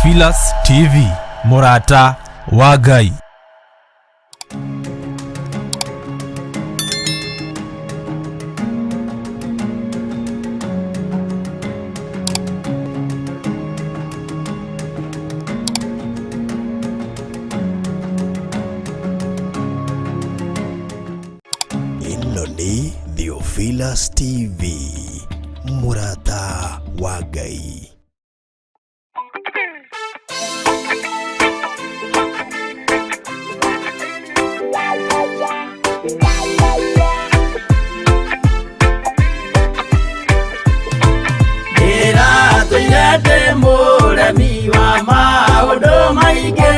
Theophilus TV, mũrata wa Ngai. Ĩno nĩ Theophilus TV, mũrata wa Ngai. Ndĩratũire ndĩ mũremi wa maũndũ maingĩ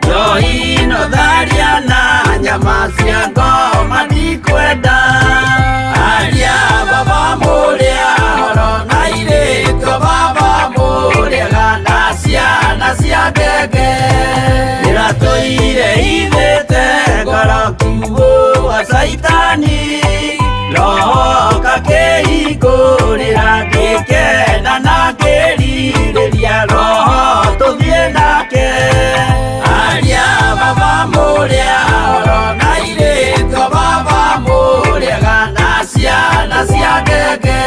njohi no tharia na nyama cia ngoma ndikwenda aria baba mũrĩa horo na irĩtwo baba mũrĩaga na ciana cia ngenge ndĩratũire ithĩte ngoro kiugũ wa caitani roho kakĩhingũrĩra ngĩkena na ngĩrirĩria roho tũthiĩ nake aria baba mũrĩa horo na irĩtwo baba mũrĩaga na ciana cia ngenge.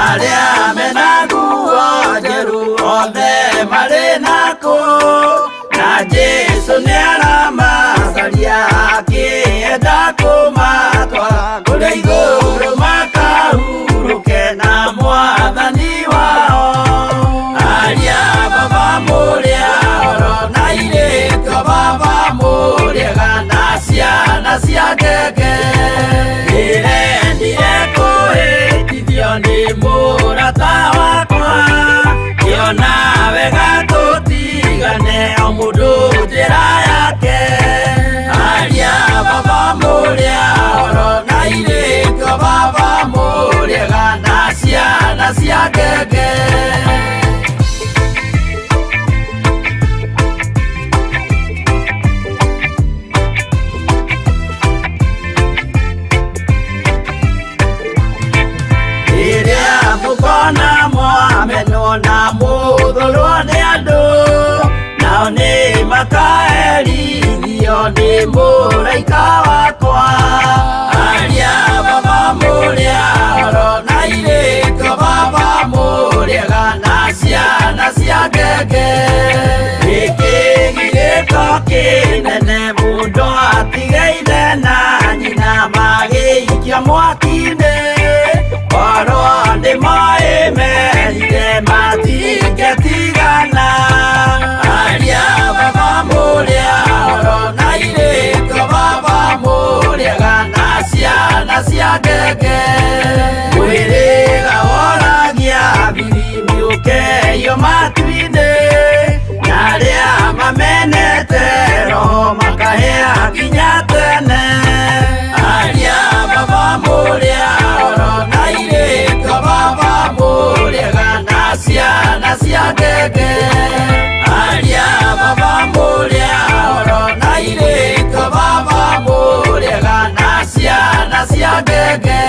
Arĩa mena nguo njerũ othe marĩ nakũ na Jesũ nĩaramacaria akĩenda kũmatwara kũrĩa igũrũ makahurũke na mwathani wao aria baba mũrĩa horo na irĩtwo baba mũrĩega na ciana cia ngenge ndĩrendire kũhĩtithio nĩ mũrata wakwa ngĩona wega tũtigane o mũndũ njĩra yake aria baba mũrĩa horo na irĩtwo baba mũrĩega na ciana cia ngenge. Rĩrĩa mũkona mwamenwo na mũthũrwo nĩ andũ nao nĩ makaherithio nĩ mũraika wakwa aria baba mũrĩa horo na irĩtwo baba mũrĩega na ciana cia ngenge gĩkĩgirĩko kĩnene mũndũ atige ithe na nyina magĩikia mwaki-inĩ korwo nĩ moĩ merire matingĩtigana aria baba mũrĩa horo na irĩtwo baba mũrĩega na ciana cia ngenge mwĩrĩga woragia birimi ũkeio matu-inĩ na arĩa mamenete roho makahĩa nginya tene aria baba mũrĩa horo na irĩtwo baba mũrĩega na ciana cia ngenge aria baba mũrĩa horo na irĩtwo baba mũrĩega na ciana cia ngenge.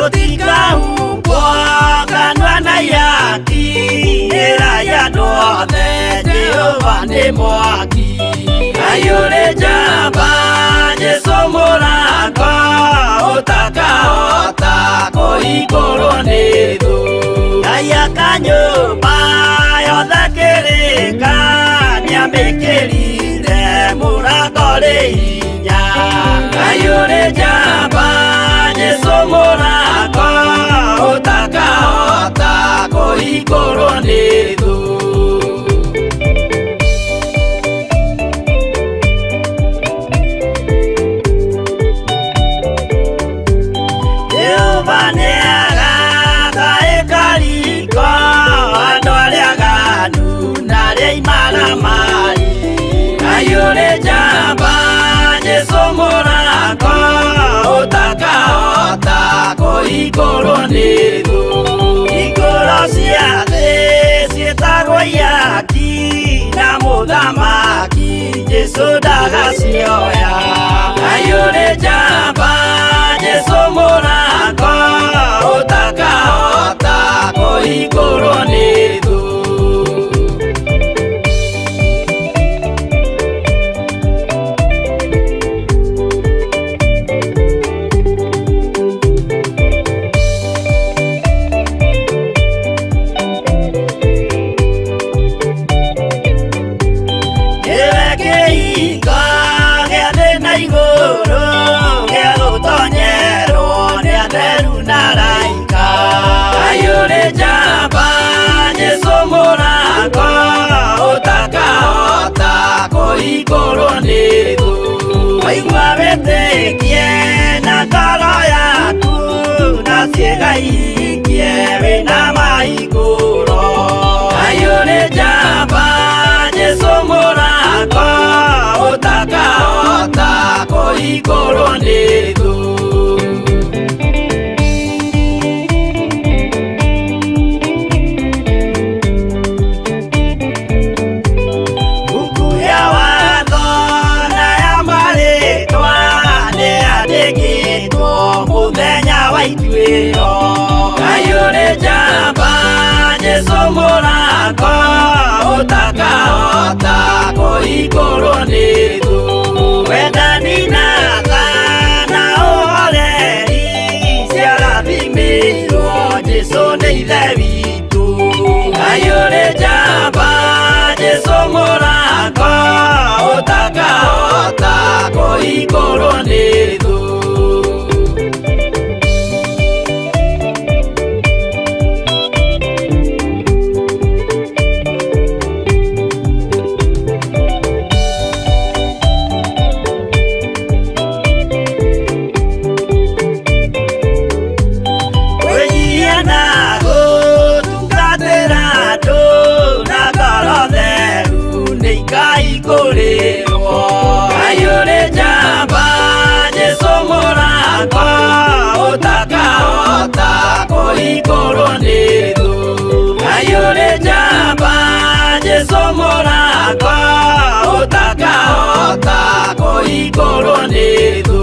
Mũtikahumbwo kanua na ihaki ĩra ya andũ othe Jehova nĩ mwaki Ngai ũrĩ njamba Jesũ mũrango ũtakahota kũhingũrwo nĩ thũ Ngai akanyũmba yothe kĩrĩka nĩamĩkĩrire mũrango rĩ hinya Ngai ũrĩ njamba Jesũ mũrango ũtakahota kũhingũrwo nĩ thũ. mũnyamari. Ngai ũrĩ njamba, Jesũ mũrata, ũtakahota kũhingũrwo nĩ thũ. Hingũro cia thĩ ciĩtagwo ihaki, na mũthamaki Jesũ ndagacioya. Ngai ũrĩ njamba, Jesũ mũrata, ũtakahota kũhingũrwo nĩ thũ. Nĩwe kĩhingo gĩa thĩ na igũrũ, gĩa gũtonyerwo nĩ atheru na araika. Ngai ũrĩ njamba, Jesũ mũrata, ũtakahota kũhingũrwo nĩ thũ. Waigua wĩtĩkie na ngoro yaku, na ciĩga ihingie wĩna mahingũro. Ngai ũrĩ njamba, Jesũ mũrata, ũtakahota kũhingũrwo nĩ thũ. Buku ya watho na ya marĩtwa nĩyandĩkĩtwo mũthenya wa ituĩro. Ngai ũrĩ njamba, Jesũ mũrata, ũtakahota kũhingũrwo nĩ thũ. Wendani na tha na ũhoreri ciarathimĩirwo Jesũ nĩ Ithe witũ. Ngai ũrĩ njamba, Jesũ mũrata, ũtakahota kũhingũrwo nĩ thũ. Kwĩnyihia na gũtungatĩra andũ na ngoro theru nĩ ikaihingũrĩrwo. Ngai ũrĩ njamba, Jesũ mũrata, ũtakahota kũhingũrwo nĩ thũ. Ngai ũrĩ njamba, Jesũ mũrata, ũtakahota kũhingũrwo nĩ thũ.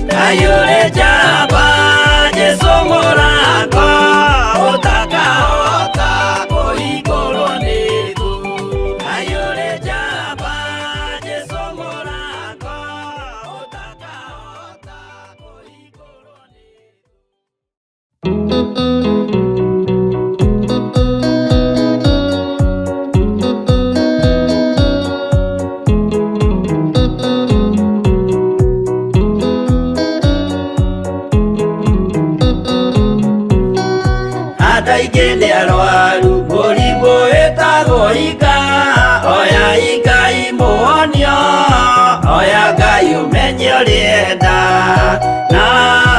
Ngai ũrĩ njamba, Jesũ mũrata, ũtakahota kũhingũrwo nĩ thũ. Ngai ũrĩ njamba, Jesũ mũrata, ũtakahota kũhingũrwo nĩ thũ. Andũ aingĩ nĩ arwaru mũrimũ wĩtagwo ika, oya Ngai mũhonio, oya Ngai ũmenye ũrĩenda, na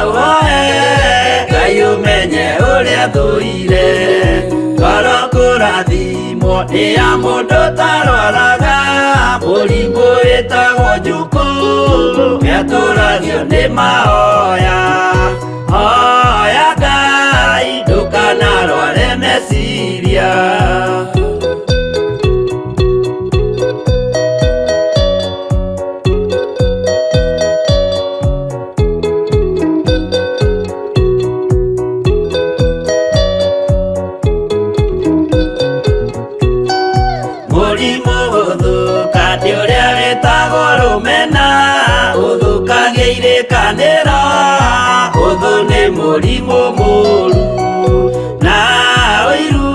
ũhoe Ngai ũmenye ũrĩa thũire. Ngoro kũrathimwo nĩ ya mũndũ ũtarwaraga, mũrimũ wĩtagwo njukũ, nĩatũragio nĩ mahoya. Hoya Ngai ndũkanarware meciria. Mũrimũ gũthũka nĩ ũrĩa wĩtagwo rũmena, ũthũkagia irĩkanĩro, ũthũ nĩ mũrimũ mũru, na ũiru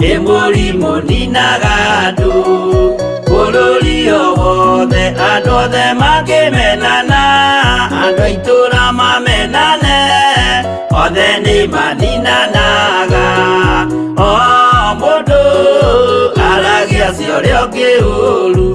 nĩ mũrimũ ninaga andũ. Bũrũri o wothe andũ othe makĩmenana, andũ a itũũra mamenane, othe nĩ maninanaga. O cia ũrĩa ũngĩ ũru.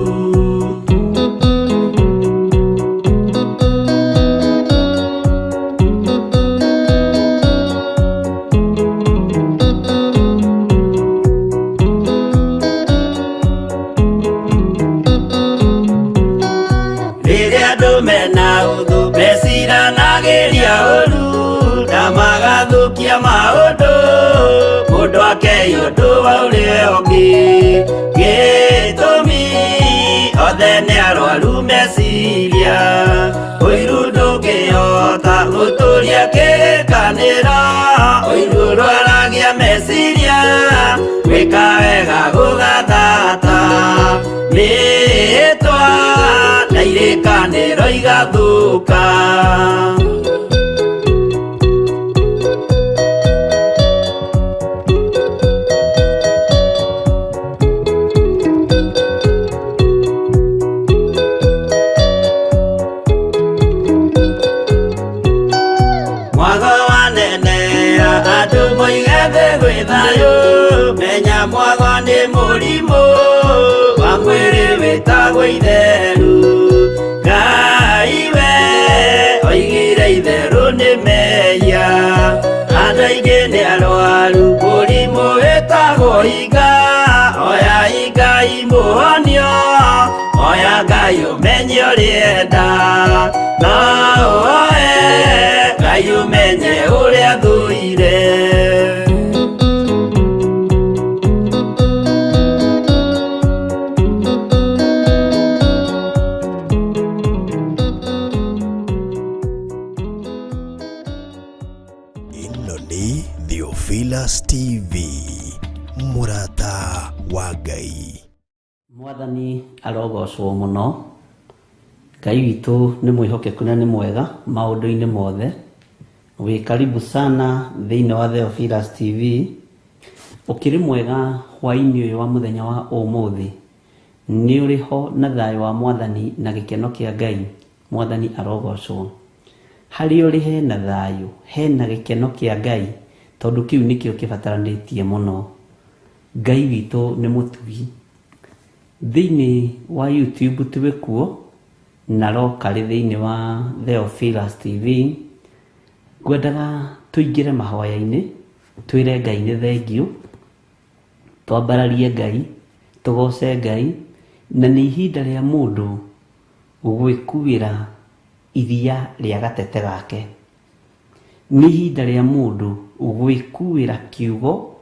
Rĩrĩa andũ mena ũthũ meciranagĩria ũru na magathũkia maũndũ, mũndũ akei ũndũ wa ũrĩa ũngĩ. Gĩtũmi othe nĩ arwaru meciria, ũiru ndũngĩhota gũtũria kĩrĩkanĩro, ũiru ũrwaragia meciria, gwĩka wega gũgathata, mĩĩtwa na irĩkanĩro igathũka. Mwago wanenea andũ moige thĩ gwĩ thayũ, menya mwago nĩ mũrimũ wa mwĩrĩ wĩtagwo itheru. Ngai we oigire itherũ nĩ mehia, andũ aingĩ nĩ arwaru mũrimũ wĩtagwo iga, oya Ngai mũhonio, oya Ngai ũmenye ũrĩenda, no ũoe Ngai ũmenye ũrĩa thũire. Ĩno nĩ Theophilus TV, mũrata wa Ngai. Mwathani arogocwo mũno. Ngai witũ nĩ mwĩhokeku na nĩ mwega maũndũ-inĩ mothe. Wĩ karibu sana thĩinĩ wa Theophilus TV. Ũkĩrĩ mwega hwaĩ-inĩ ũyũ wa mũthenya wa ũmũthĩ. Nĩ ũrĩ ho na thayũ wa Mwathani na gĩkeno kĩa Ngai. Mwathani arogocwo. Harĩa ũrĩ hena thayũ, hena gĩkeno kĩa Ngai, tondũ kĩu nĩkĩo kĩbataranĩtie mũno. Ngai witũ nĩ mũtugi. Thĩinĩ wa YouTube twĩ kuo, na rokarĩ thĩinĩ wa Theophilus TV. Ngwendaga tũingĩre mahoya-inĩ, twĩre Ngai nĩ thengiũ, twambararie Ngai, tũgoce Ngai, na nĩ ihinda rĩa mũndũ gwĩkuĩra iria rĩa gatete gake. Nĩ ihinda rĩa mũndũ gwĩkuĩra kiugo,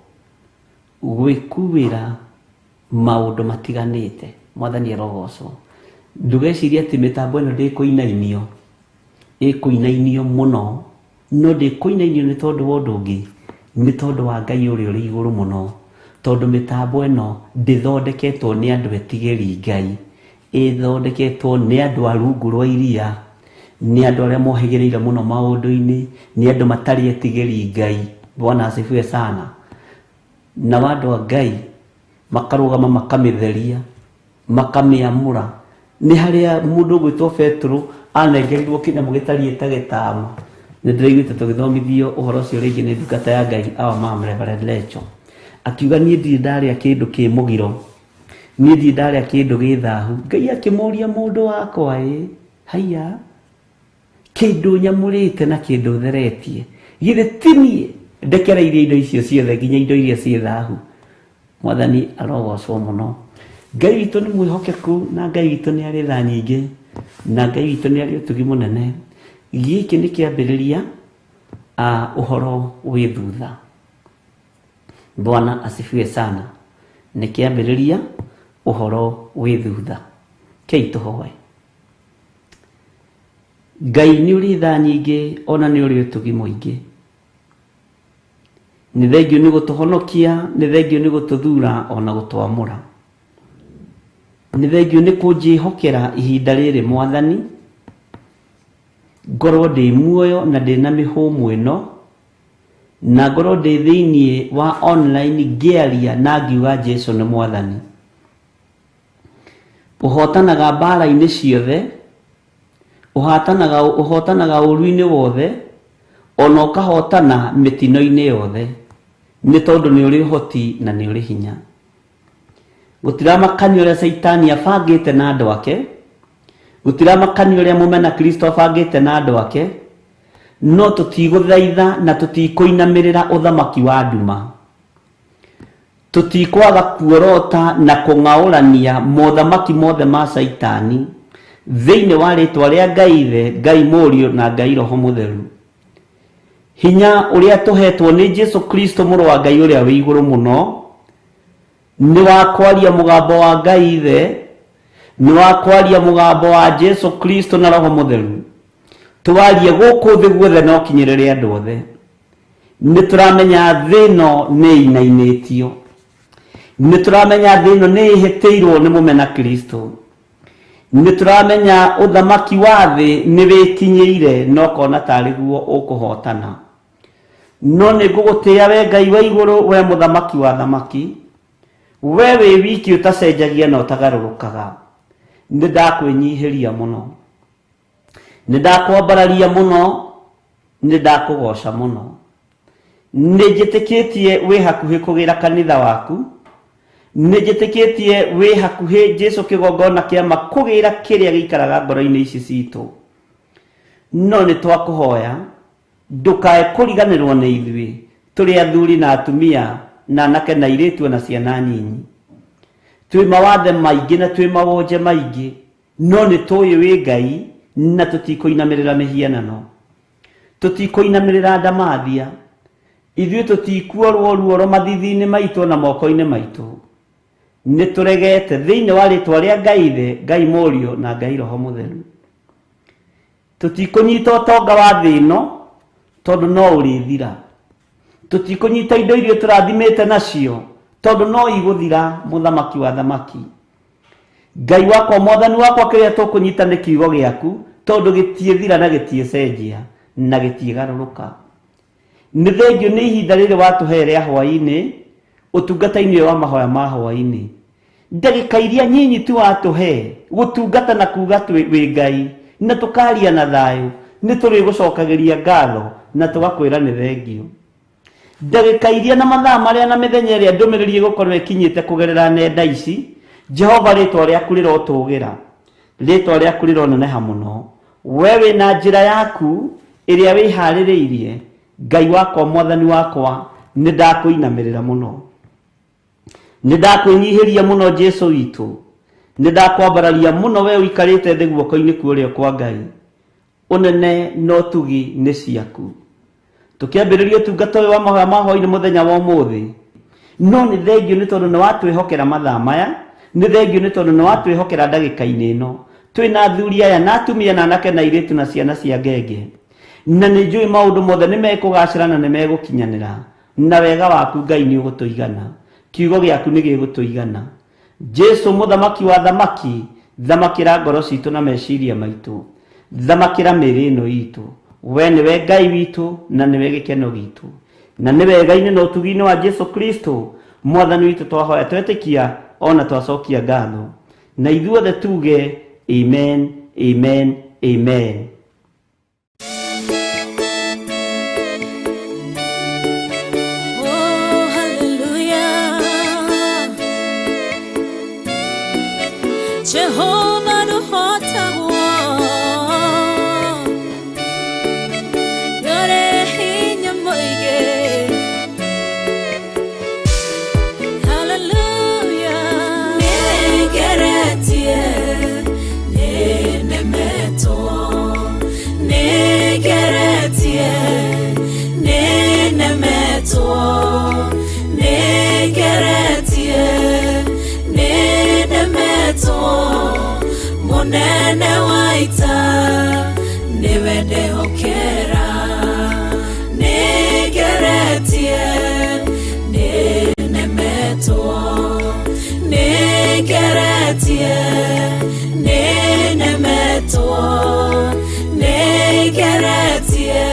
gwĩkuĩra maũndũ matiganĩte. Mwathani arogocwo. Ndũgecirie atĩ mĩtambo ĩno ndĩkũinainio, ĩkũinainio mũno, no ndĩkũinainio nĩ tondũ wa ũndũ ũngĩ, nĩ tondũ wa Ngai ũrĩa ũrĩ igũrũ mũno, tondũ mĩtambo ĩno ndĩthondeketwo nĩ andũ etigĩri Ngai, ĩthondeketwo nĩ andũ a rungu rwa iria, nĩ andũ arĩa mohĩgĩrĩire mũno maũndũ-inĩ, nĩ andũ matarĩ etigĩri Ngai. Bwana asifiwe sana. Na andũ a Ngai makarũgama makamĩtheria, makamĩamũra. Nĩ harĩa mũndũ ũgwĩtwo Petero anengerirwo kĩnyamũ gĩtariĩ ta gĩtama. Nĩ ndĩraiguĩte tũgĩthomithio ũhoro ũcio rĩngĩ nĩ ndungata ya Ngai, our mom Reverend Lecho. Akiuga niĩ ndirĩ ndarĩa kĩndũ kĩ mũgiro, niĩ ndirĩ ndarĩa kĩndũ gĩ thahu. Ngai akĩmũria mũndũ wakwa ĩ, haiya, kĩndũ nyamũrĩte na kĩndũ theretie, githĩ ti niĩ ndekereirie indo icio ciothe nginya indo iria ciĩ thahu. Mwathani arogocwo mũno. Ngai witũ nĩ mwĩhokeku na Ngai witũ nĩ arĩ tha nyingĩ na Ngai witũ nĩ arĩ ũtugi mũnene. Gĩkĩ nĩ kĩambĩrĩria ũhoro wĩ thutha. Bwana asifiwe sana. Nĩ kĩambĩrĩria ũhoro wĩ thutha. Kei tũhoe. Ngai nĩ ũrĩ tha nyingĩ ona nĩ ũrĩ ũtugi mũingĩ. Nĩ thengiũ nĩ gũtũhonokia, nĩ thengiũ nĩ gũtũthura ona gũtwamũra. Nĩ thengiũ nĩ kũnjĩhokera ihinda rĩrĩ Mwathani, ngorwo ndĩ muoyo na ndĩ na mĩhũmũ ĩno, na ngorwo ndĩ thĩinĩ wa online ngĩaria na ngiuga Jesu nĩ Mwathani. Ũhotanaga mbara-inĩ ciothe, ũhotanaga ũru-inĩ wothe, ona ũkahotana mĩtino-inĩ yothe, nĩ tondũ nĩ ũrĩ ũhoti na nĩ ũrĩ hinya. Gũtiramakania ũrĩa Caitani abangĩte na andũ ake, gũtiramakania ũrĩa mũmena Kristo abangĩte na andũ ake, no tũtigũthaitha na tũtikũinamĩrĩra ũthamaki wa nduma. Tũtikwaga kuorota na kũng'aũrania mothamaki mothe ma Caitani thĩinĩ wa rĩtwa rĩa Ngai Ithe, Ngai Mũriũ na Ngai Roho Mũtheru. Hinya ũrĩa tũhetwo nĩ Jesu Kristo mũrũ wa Ngai ũrĩa wĩ igũrũ mũno nĩ wa kwaria mũgambo wa Ngai Ithe, nĩ wa kwaria mũgambo wa Jesu Kristo na Roho Mũtheru. Twarie gũkũ thĩ guothe na ũkinyĩrĩre andũ othe. Nĩ tũramenya thĩ ĩno nĩ ĩinainĩtio, nĩ tũramenya thĩ ĩno nĩ ĩhĩtĩirwo nĩ mũmena Kristo, nĩ tũramenya ũthamaki wa thĩ nĩ wĩkinyĩire na ũkona tarĩ guo ũkũhotana. No nĩ ngũgũtĩĩa we Ngai wa igũrũ, we mũthamaki wa thamaki, we wĩ wiki ũtacenjagia na ũtagarũrũkaga. Nĩ ndakwĩnyihĩria mũno, nĩ ndakwambararia mũno, nĩ ndakũgoca mũno. Nĩ njĩtĩkĩtie wĩ hakuhĩ kũgĩra kanitha waku, nĩ njĩtĩkĩtie wĩ hakuhĩ Jesu kĩgongona kĩa ma kũgĩra kĩrĩa gĩikaraga ngoro-inĩ ici citũ. No nĩ twakũhoya ndũkae kũriganĩrwo nĩ ithuĩ tũrĩ athuri na atumia na anake na airĩtu na ciana nyinyi. Twĩ mawathe maingĩ na twĩ mawonje maingĩ, no nĩ tũĩ wĩ Ngai na tũtikũinamĩrĩra mĩhianano, tũtikũinamĩrĩra ndamathia. Ithuĩ tũtikuorwo ruoro mathithi-inĩ maitũ na moko-inĩ maitũ. Nĩ tũregete thĩinĩ wa rĩtwa rĩa Ngai Ithe, Ngai Mũriũ na Ngai Roho Mũtheru. Tũtikũnyita ũtonga wa thĩ ĩno tondũ no ũrĩthira. Tũtikũnyita indo iria tũrathimĩte nacio tondũ no igũthira, mũthamaki wa thamaki. Ngai wakwa, mwathani wakwa, kĩrĩa tũkũnyita nĩ kiugo gĩaku tondũ gĩtiĩthira na gĩtiĩcenjia na gĩtiĩgarũrũka. Nĩ thengio nĩ ihinda rĩrĩ watũhe rĩa hwaĩ-inĩ ũtungata-inĩ ũyũ wa mahoya ma hwaĩ-inĩ. Ndagĩka iria nyinyi tu watũhe gũtungata na kuga wĩ Ngai na tũkaria na thayũ, nĩ tũrĩgũcokagĩria ngatho na tũgakwĩra nĩ thengio. Ndagĩka iria na mathaa marĩa na mĩthenya ĩrĩa ndũmĩrĩri ĩgũkorwo ĩkinyĩte kũgerera nenda ici, Jehova rĩtwa rĩaku rĩrotũgĩra, rĩtwa rĩaku rĩroneneha mũno. We wĩna njĩra yaku ĩrĩa wĩharĩrĩirie, Ngai wakwa, mwathani wakwa, nĩ ndakũinamĩrĩra mũno, nĩ ndakwĩnyihĩria mũno Jesu witũ, nĩ ndakwambararia mũno we ũikarĩte thĩ guoko-inĩ kwa ũrĩo kwa Ngai. Ũnene na ũtugi nĩ ciaku. Tũkĩambĩrĩria ũtungata ũyũ wa mahoya ma hwaĩ-inĩ mũthenya wa ũmũthĩ, no nĩ thengio nĩ tondũ nĩ watwĩhokera mathaa maya, nĩ thengio nĩ tondũ nĩ watwĩhokera ndagĩka-inĩ ĩno. Twĩna athuri aya na atumia na anake na airĩtu na ciana cia ngenge, na nĩ njũĩ maũndũ mothe nĩ mekũgacĩra na nĩ megũkinyanĩra, na wega waku Ngai nĩ ũgũtũigana, kiugo gĩaku nĩ gĩgũtũigana. Jesu mũthamaki wa thamaki, thamakĩra ngoro citũ na meciria maitũ, thamakĩra mĩĩrĩ ĩno itũ. We nĩwe Ngai witũ na nĩwe gĩkeno gitũ, na nĩ wega-inĩ na ũtugi-inĩ wa Jesu Kristo mwathani witũ twahoya twetĩkia ona twacokia ngatho, na ithuothe tuge amen, amen, amen. Oh, hallelujah. Jehovah nũhotagwo, nĩũrĩ hinya mũingĩ. Hallelujah. Nĩngeretie, nĩnemetwo, nĩngeretie, nĩnemetwo, nĩngeretie, nĩnemetwo. Mũnene wa ita nĩwe ndehokera. Nĩngeretie, nĩnemetwo, nĩngeretie, nĩnemetwo, nĩngeretie,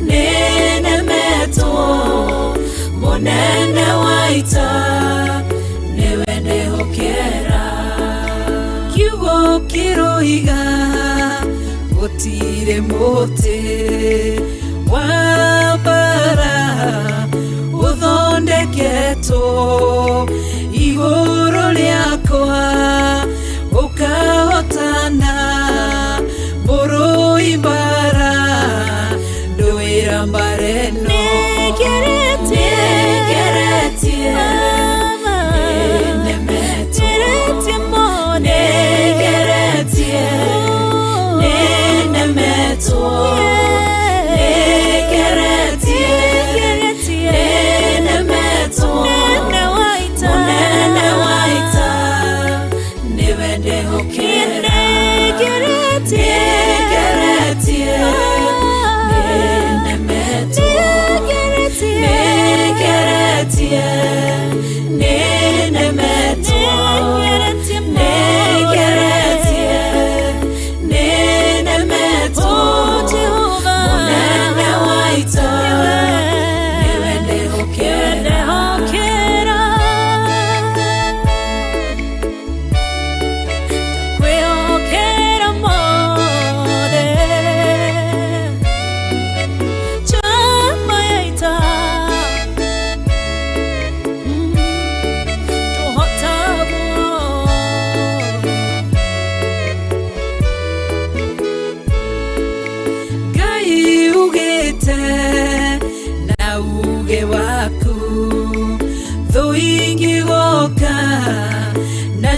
nĩnemetwo. Mũnene wa ita nĩwe ndehokera. Kiugo kĩroiga gũtirĩ mũtĩ wa mbara ũthondeketwo igũrũ.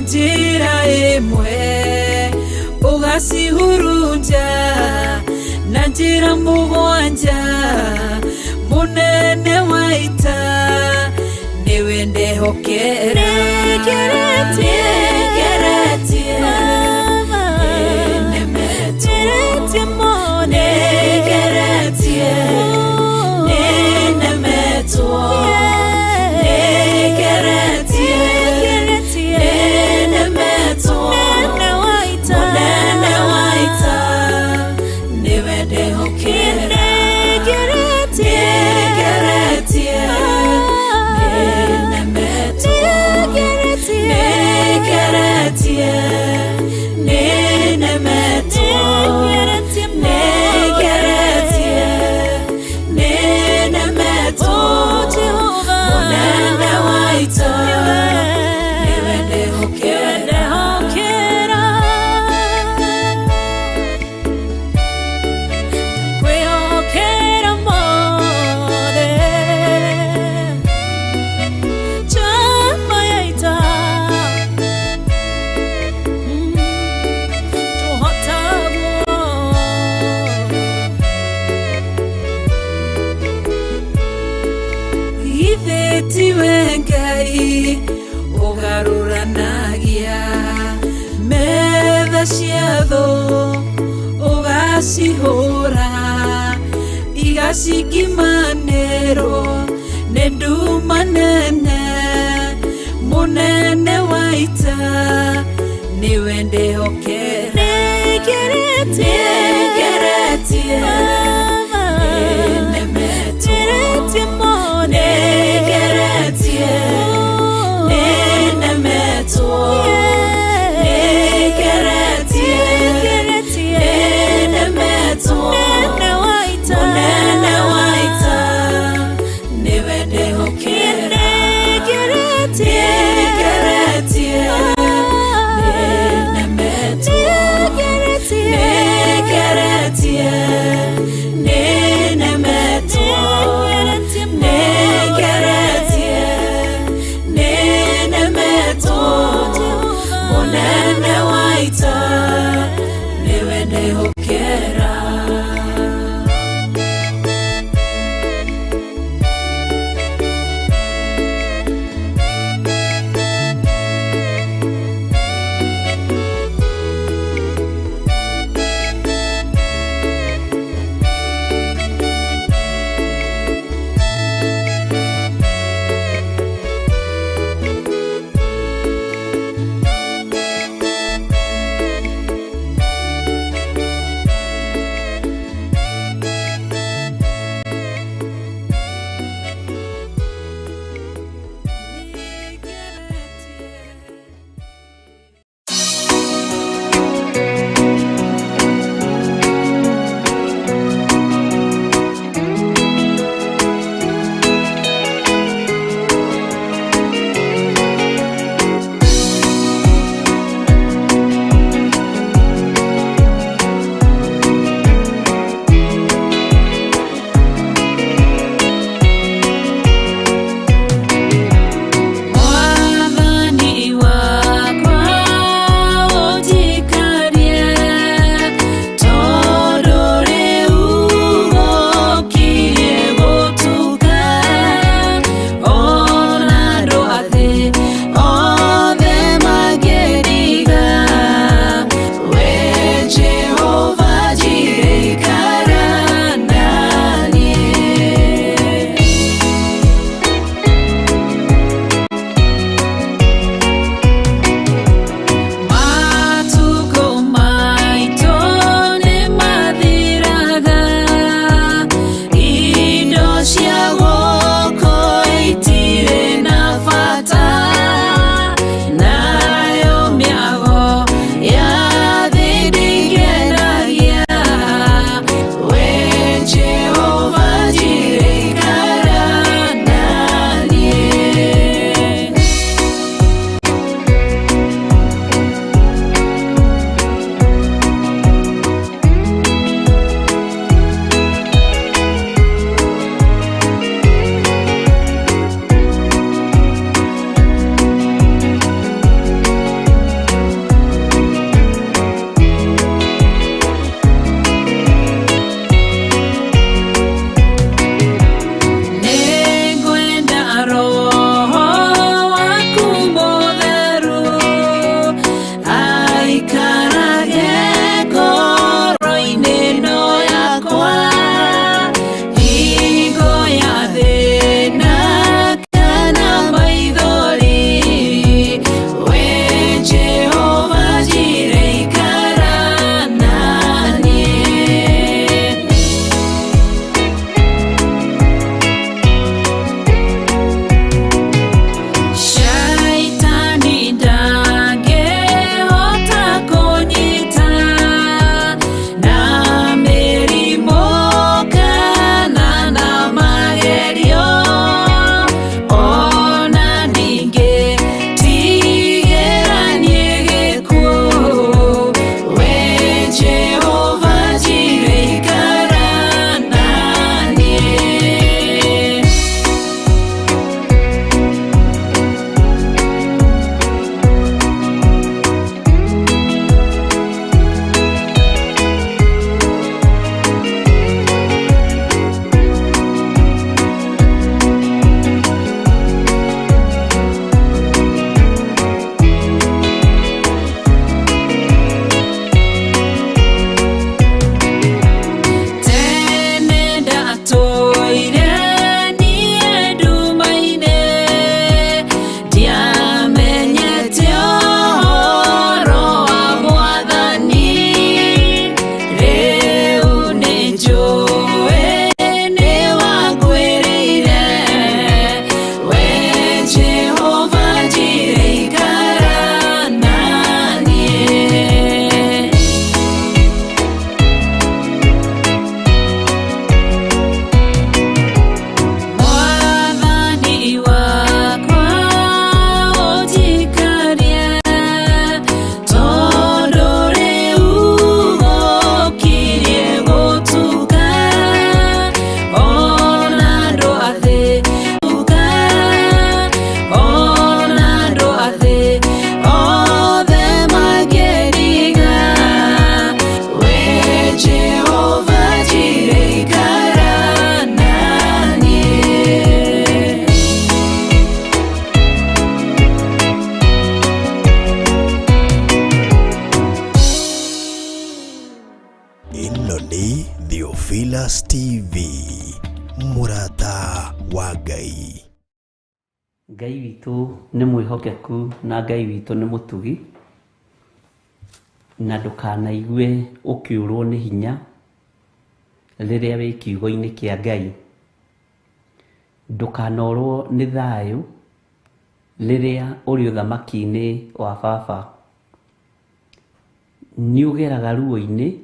Njĩra ĩmwe ũgacihurunja na njĩra mũgwanja mũnene wa ita nĩwe ndehokera. Nĩngeretie, nĩnemetwo. Nĩngeretie, nĩnemetwo. Nĩngeretie, nĩnemetwo. Mũnene wa ita nĩwe ndehokera. Nĩngeretie, nĩnemetwo. Nĩngeretie, nĩnemetwo. Nĩngeretie, nĩnemetwo. Mũnene wa ita nĩwe ndehokera. Kwĩhokera mothe njamba ya ita tũhotagwo. Githĩ tiwe Ngai ũgarũranagia metha cia thũ ũgacihũra igacingimanĩrwo nĩ nduma nene mũnene wa ita nĩwe ndehokera. Nĩngeretie, nĩnemetwo. Nĩngeretie, nĩnemetwo. Nĩngeretie, nĩnemetwo. Mũnene wa ita nĩwe ndehokera. Nĩngeretie, nĩnemetwo. Nĩngeretie, Theophilus TV, mũrata wa Ngai. Ngai witũ nĩ mwĩhokeku na Ngai witũ nĩ mũtugi, na ndũkanaigue ũkĩũrwo nĩ hinya rĩrĩa wĩ kiugo-inĩ kĩa Ngai. Ndũkanorwo nĩ thayũ rĩrĩa ũrĩ ũthamaki-inĩ wa baba. Nĩ ũgeraga ruo-inĩ,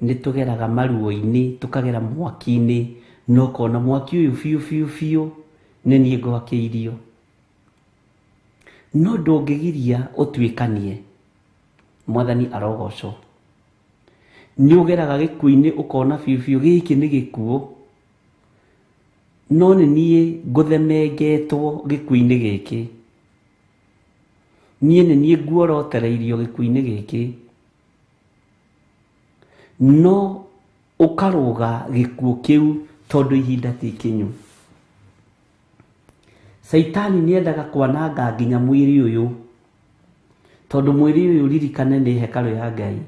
nĩ tũgeraga maruo-inĩ, tũkagera mwaki-inĩ, na ũkona mwaki ũyũ biũ biũ biũ nĩ niĩ ngwakĩirio. No ndũngĩgiria ũtuĩkanie. Mwathani arogocwo. Nĩ ũgeraga gĩkuũ-inĩ ũkona biũ biũ gĩkĩ nĩ gĩkuũ, no nĩ niĩ ngũthemengetwo gĩkuũ-inĩ gĩkĩ. Niĩ nĩ niĩ nguorotereirio gĩkuũ-inĩ gĩkĩ. No ũkarũga gĩkuũ kĩu tondũ ihinda ti ikinyu. Caitani nĩendaga kwananga nginya mwĩrĩ ũyũ, tondũ mwĩrĩ ũyũ ririkane nĩ hekarũ ya Ngai.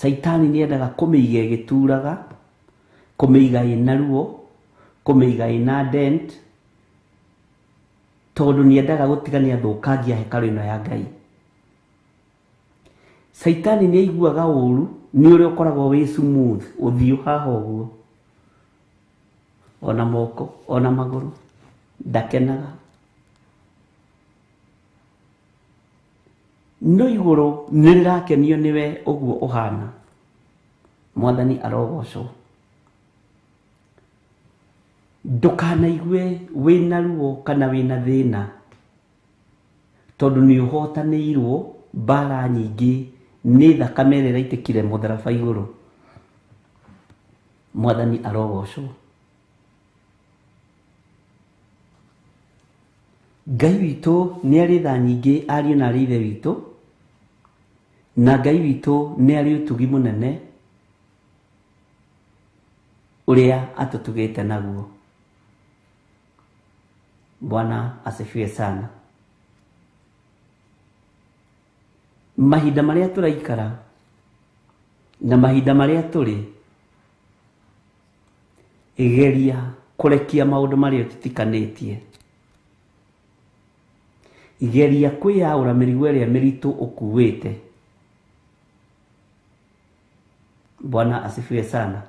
Caitani nĩendaga kũmĩiga ĩgĩturaga, kũmĩiga ĩna ruo, kũmĩiga ĩna dent, tondũ nĩendaga gũtiga nĩathũkangia hekarũ ĩno ya Ngai. Caitani nĩaiguaga ũru nĩ ũrĩa ũkoragwo wĩ smooth ũthiũ haha ũguo, ona moko ona magũrũ, ndakenaga. No igũrũ nĩ rĩrakenio nĩwe ũguo ũhana. Mwathani arogocwo. Ndũkanaigue wĩna ruo kana wĩna thĩna, tondũ nĩ ũhotanĩirwo mbara nyingĩ nĩ thakame ĩrĩa ĩraitĩkire mũtharaba igũrũ. Mwathani arogocwo. Ngai witũ nĩ arĩ tha nyingĩ ariũ na arĩ ithe witũ, na Ngai witũ nĩ arĩ ũtugi mũnene ũrĩa atũtugĩte naguo. Bwana asifiwe sana. Mahinda marĩa tũraikara na mahinda marĩa tũrĩ, geria kũrekia maũndũ marĩa ũtitikanĩtie. Geria kwĩyaũra mĩrigo ĩrĩa mĩritũ ũkuĩte. Bwana asifiwe sana.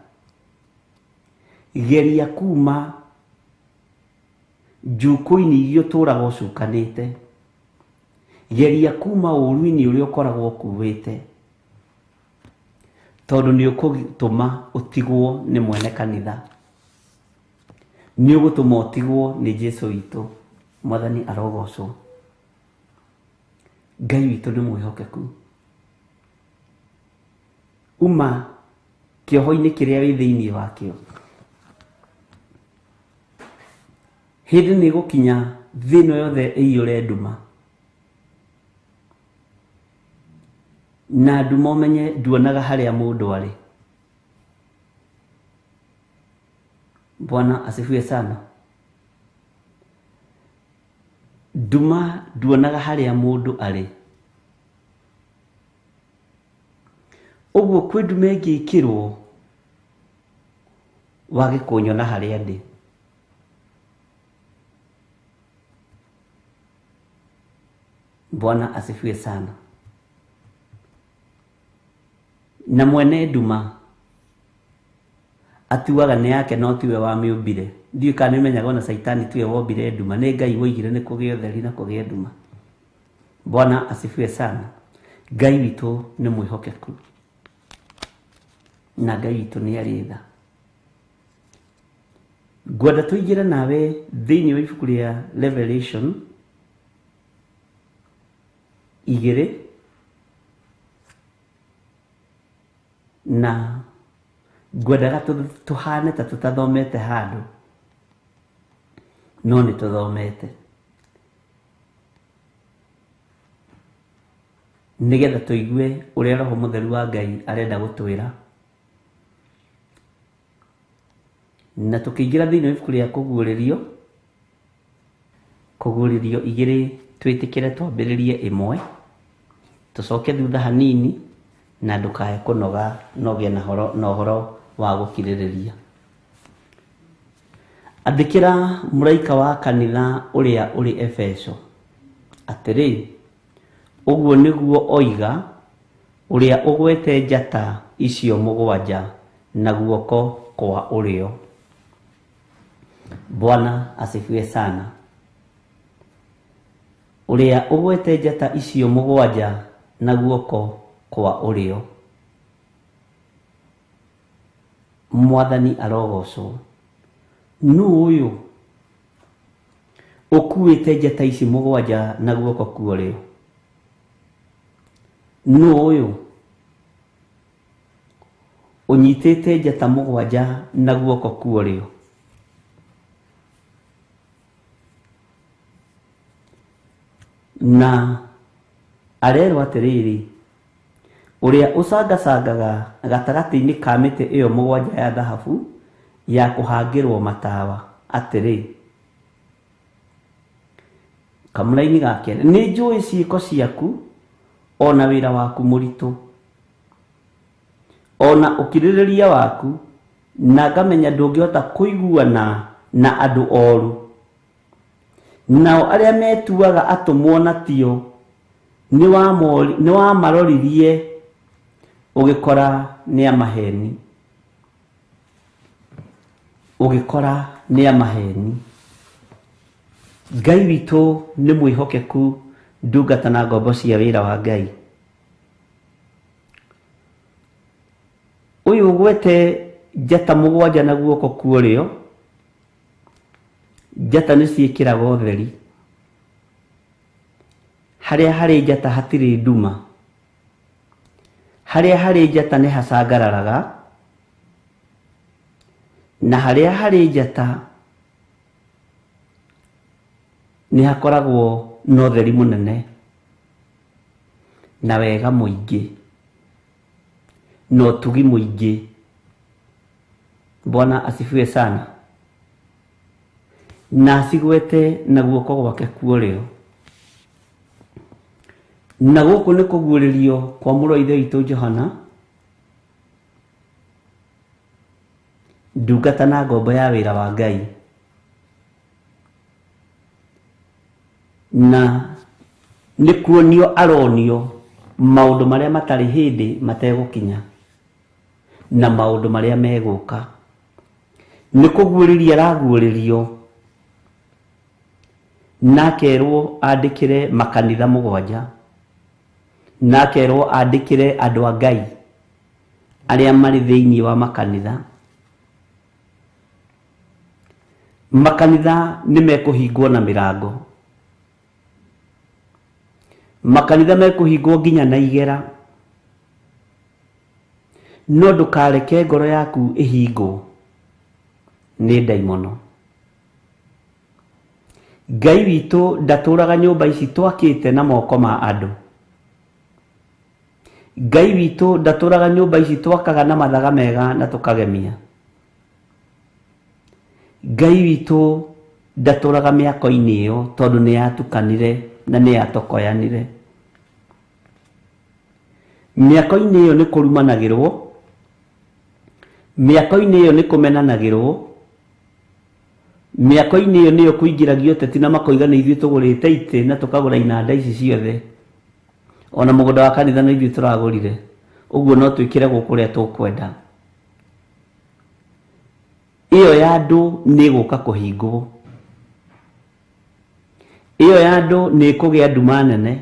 Geria kuma njukũ-inĩ iria ũtũraga ũcukanĩte. Geria kuma ũru-inĩ ũrĩa ũkoragwo ũkuĩte, tondũ nĩ ũgũtũma ũtigwo nĩ mwene kanitha, nĩ ũgũtũma ũtigwo nĩ Jesũ witũ. Mwathani arogocwo. Ngai witũ nĩ mwĩhokeku. Uma kĩoho-inĩ kĩrĩa wĩ thĩinĩ wakĩo. Hĩndĩ nĩ ĩgũkinya thĩ ĩno yothe ĩiyũre nduma, na nduma ũmenye nduonaga harĩa mũndũ arĩ. Bwana asifiwe sana. Nduma nduonaga harĩa mũndũ arĩ. Ũguo kwĩ nduma ĩngĩkĩrwo wage kũnyona harĩa ndĩ. Bwana asifiwe sana. Na mwene nduma atuaga nĩ yake no tiwe wamĩũmbire. Ndiũĩ kana nĩũmenyaga ona Caitani tiwe wombire nduma, nĩ Ngai woigire nĩ kũgĩe ũtheri na kũgĩe nduma. Bwana asifiwe sana. Ngai witũ nĩ mwĩhokeku na Ngai witũ nĩ arĩ tha. Ngwenda tũingĩre nawe thĩinĩ wa ibuku rĩa Revelation 2 na ngwendaga tũhane ta tũtathomete handũ, no nĩ tũthomete, nĩgetha tũigue ũrĩa Roho Mũtheru wa Ngai arenda gũtwĩra. Na tũkĩingĩra thĩinĩ wa ibuku rĩa Kũguũrĩrio, Kũguũrĩrio 2 twĩtĩkĩre twambĩrĩrie 1, tũcoke thutha hanini Na ndũkae kũnoga no ũgĩe na ũhoro wa gũkirĩrĩria. Andĩkĩra mũraika wa kanitha ũrĩa ũrĩ Efeso atĩrĩ, ũguo nĩguo oiga ũrĩa ũgwete njata icio mũgwanja na guoko kwa ũrĩo. Bwana asifiwe sana. Ũrĩa ũgwete njata icio mũgwanja na guoko kwa ũrĩo. Mwathani arogocwo. Nũ ũyũ ũkuĩte njata ici mũgwanja na guoko kwa ũrĩo? Nũ ũyũ ũnyitĩte njata mũgwanja na guoko kwa ũrĩo? Na arerwo atĩrĩrĩ, ũrĩa ũcangacangaga gatagatĩ-inĩ ka mĩtĩ ĩyo mũgwanja ya thahabu ya kũhangĩrwo matawa atĩrĩ, kamũraini ga kerĩ, nĩ njũĩ ciĩko ciaku ona wĩra waku mũritũ ona ũkirĩrĩria waku, na ngamenya ndũngĩhota kũiguana na andũ oru. Nao arĩa metuaga atũmwo na tio nĩwamaroririe ũgĩkora nĩ amaheni. Ũgĩkora nĩ amaheni. Ngai witũ nĩ mwĩhokeku, ndungata na ngombo cia wĩra wa Ngai. Ũyũ ũgwete njata mũgwanja na guoko kwa ũrĩo, njata nĩ ciĩkĩraga ũtheri. Harĩa harĩ njata hatirĩ nduma. Harĩa harĩ njata nĩ hacangararaga, na harĩa harĩ njata nĩ hakoragwo na ũtheri mũnene na wega mũingĩ na ũtugi mũingĩ. Bwana asifiwe sana. Na acigwete na guoko gwake kwa ũrĩo. Na gũkũ nĩ kũguũrĩrio kwa mũrũ wa Ithe witũ Johana, ndungata na ngombo ya wĩra wa Ngai. Na nĩ kuonio aronio maũndũ marĩa matarĩ hĩndĩ mategũkinya na maũndũ marĩa megũka. Nĩ kũguũrĩria araguũrĩrio na akerwo andĩkĩre makanitha mũgwanja, na akerwo andĩkĩre andũ a Ngai arĩa marĩ thĩinĩ wa makanitha. Makanitha nĩ mekũhingwo na mĩrango. Makanitha mekũhingwo nginya na igera. No ndũkareke ngoro yaku ĩhingwo nĩ ndaimono. Ngai witũ ndatũraga nyũmba ici twakĩte na moko ma andũ. Ngai witũ ndatũraga nyũmba ici twakaga na mathaga mega na tũkagemia. Ngai witũ ndatũraga mĩako-inĩ ĩyo tondũ nĩ yatukanire na nĩ yatokoyanire. Mĩako-inĩ ĩyo nĩ kũrumanagĩrwo, mĩako-inĩ ĩyo nĩ kũmenanagĩrwo, mĩako-inĩ ĩyo nĩyo kũingĩragio ũteti na makoiga nĩ ithuĩ tũgũrĩte itĩ na tũkagũra inanda ici ciothe. Ona mũgũnda wa kanitha nĩ ithuĩ tũragũrire. Ũguo no twĩkĩre gũkũ ũrĩa tũkwenda. Ĩyo ya andũ nĩ ĩgũka kũhingwo. Ĩyo ya andũ nĩ ĩkũgĩa nduma nene.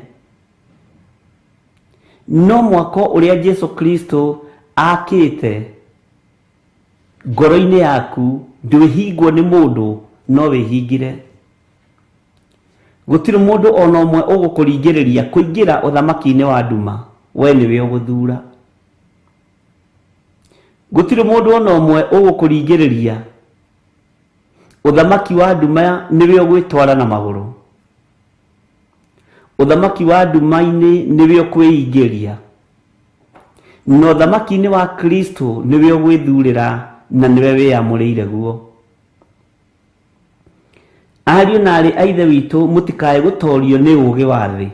No mwako ũrĩa Jesu Kristo akĩte ngoro-inĩ yaku ndwĩhingwo nĩ mũndũ no wĩhingĩre. Gũtirĩ mũndũ ona ũmwe ũgũkũringĩrĩria kũingĩra ũthamaki-inĩ wa nduma, we nĩwe ũgũthura. Gũtirĩ mũndũ ona ũmwe ũgũkũringĩrĩria ũthamaki wa nduma nĩwe ũgwĩtwara na magũrũ. Ũthamaki wa nduma-inĩ nĩwe ũkwĩingĩria. Na ũthamaki-inĩ wa Kristo nĩwe ũgwĩthurĩra na nĩwe wĩyamũrĩire guo. Ariũ na aarĩ a Ithe witũ, mũtikae gũtorio nĩ ũũgĩ wa thĩ.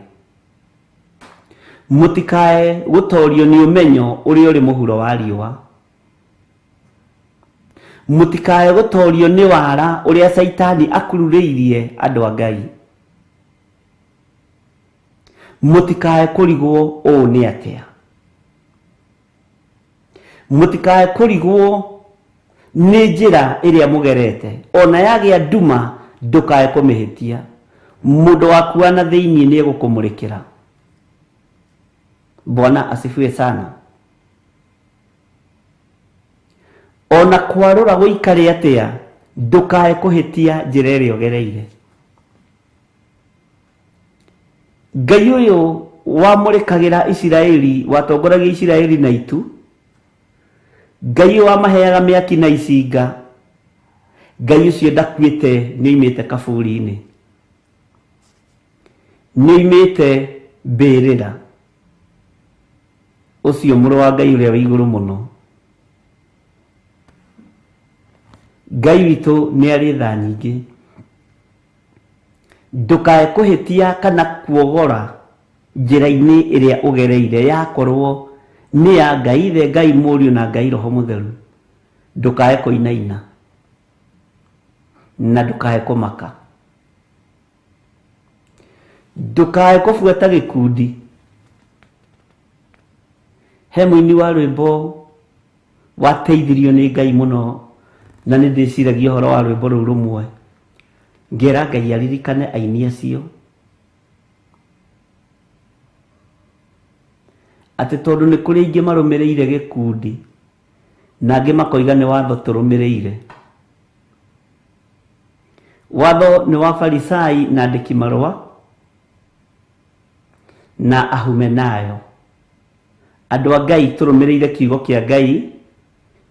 Mũtikae gũtorio nĩ ũmenyo ũrĩa ũrĩ mũhuro wa riũa. Mũtikae gũtorio nĩ wara ũrĩa Caitani akururĩirie andũ a Ngai. Mũtikae kũrigwo ũũ nĩ atĩa. Mũtikae kũrigwo nĩ njĩra ĩrĩa mũgerete, ona yagĩa nduma ndũkae kũmĩhĩtia. Mũndũ waku wa na thĩinĩ nĩ egũkũmũrĩkĩra. Bwana asifiwe sana. Ona kwarũra gũikare atĩa, ndũkae kũhĩtia njĩra ĩrĩa ũgereire. Ngai ũyũ wamũrĩkagĩra Isiraeli, watongoragia Isiraeli na itu, Ngai ũyũ wamaheaga mĩaki na icinga, Ngai ũcio ndakuĩte, nĩoimĩte kaburi-inĩ, nĩoimĩte mbĩrĩra. Ũcio mũrũ wa Ngai ũrĩa wĩ igũrũ mũno. Ngai witũ nĩ arĩ tha nyingĩ. Ndũkae kũhĩtia kana kuogora njĩra-inĩ ĩrĩa ũgereire, yakorwo nĩ ya Ngai Ithe, Ngai Mũriũ na Ngai Roho Mũtheru. Ndũkae kũinaina na ndũkae kũmaka. Ndũkae kũbuata gĩkundi. He mũini wa rwĩmbo wateithirio nĩ Ngai mũno, na nĩ ndĩciragia ũhoro wa rwĩmbo rũu rũmwe, ngera Ngai aririkane aini acio, atĩ tondũ nĩ kũrĩ aingĩ marũmĩrĩire gĩkundi na angĩ makoiga nĩ watho tũrũmĩrĩire. Watho nĩ wa Farisai na andĩki marũa na ahumenayo. Andũ a Ngai tũrũmĩrĩire kiugo kĩa Ngai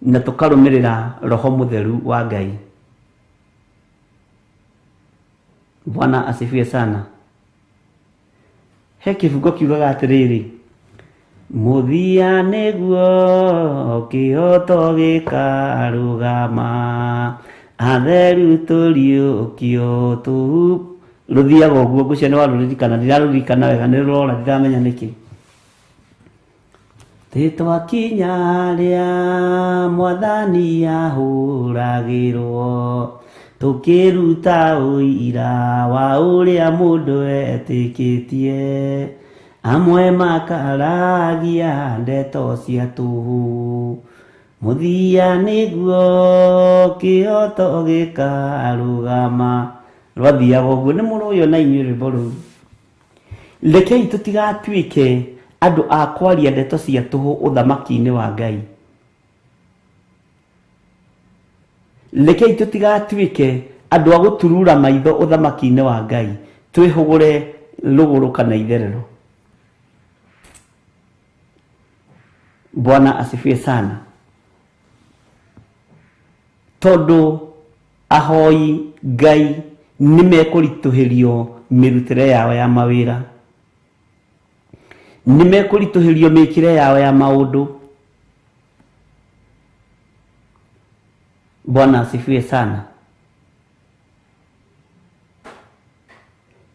na tũkarũmĩrĩra Roho Mũtheru wa Ngai. Bwana asifiwe sana. He kĩbungo kiugaga atĩrĩrĩ, mũthia nĩguo kĩhoto gĩkarũgama, atheru tũriũkio tũhu. Rũthiaga ũguo, ngũcia nĩ warũririkana, ndirarũririkana wega, nĩ rũrora, ndiramenya nĩkĩ. Tĩtwakinya rĩa mwathani ahũragĩrwo, tũkĩruta ũira wa ũrĩa mũndũ etĩkĩtie, amwe makaragia ndeto cia tũhũ. Mũthia nĩguo kĩhoto gĩkarũgama. Rwathiaga ũguo, nĩ mũrũĩ ona inyuĩ rwĩmbo rũu. Rekei tũtigatuĩke andũ a kwaria ndeto cia tũhũ ũthamaki-inĩ wa Ngai. Rekei tũtigatuĩke andũ a gũturura maitho ũthamaki-inĩ wa Ngai, twĩhũgũre rũgũrũ kana itherero. Bwana asifiwe sana. Tondũ ahoi Ngai nĩ mekũritũhĩrio mĩrutĩre yao ya mawĩra, nĩ mekũritũhĩrio mĩkĩre yao ya maũndũ. Bwana asifiwe sana.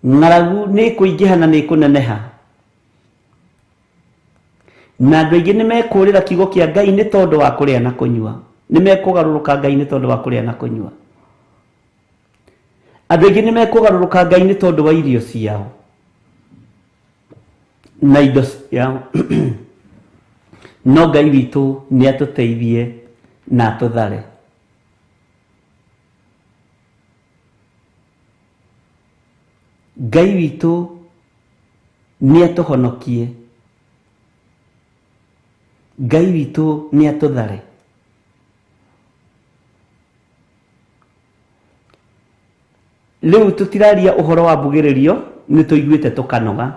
Ng'aragu nĩ ĩkũingĩha na nĩ ĩkũneneha, na andũ aingĩ nĩ mekũrĩra kiugo kĩa Ngai nĩ tondũ wa kũrĩa na kũnyua. Nĩ mekũgarũrũka Ngai nĩ tondũ wa kũrĩa na kũnyua. Andũ aingĩ nĩ mekũgarũrũka Ngai nĩ tondũ wa irio ciao na indo ciao. No Ngai witũ nĩ atũteithie na atũthare. Ngai witũ nĩ atũhonokie. Ngai witũ nĩ atũthare. Rĩu tũtiraria ũhoro wa mbugĩrĩrio, nĩ tũiguĩte tũkanoga.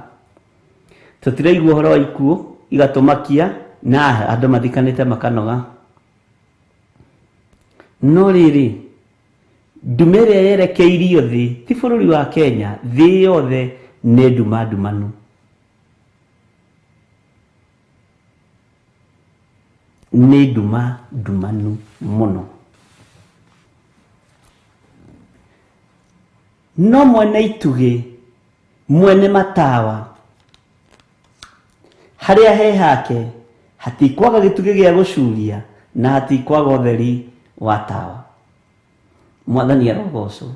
Tũtiraigua ũhoro wa ikuũ igatũmakia na andũ mathikanĩte makanoga. No rĩrĩ, nduma ĩrĩa yerekeirio thĩ, ti bũrũri wa Kenya, thĩ yothe nĩ nduma ndumanu. Nĩ nduma ndumanu mũno. No mwene itugĩ, mwene matawa, Harĩa he hake hatikwaga gĩtugĩ gĩa gũcuria na hatikwaga ũtheri wa tawa. Mwathani arogocwo.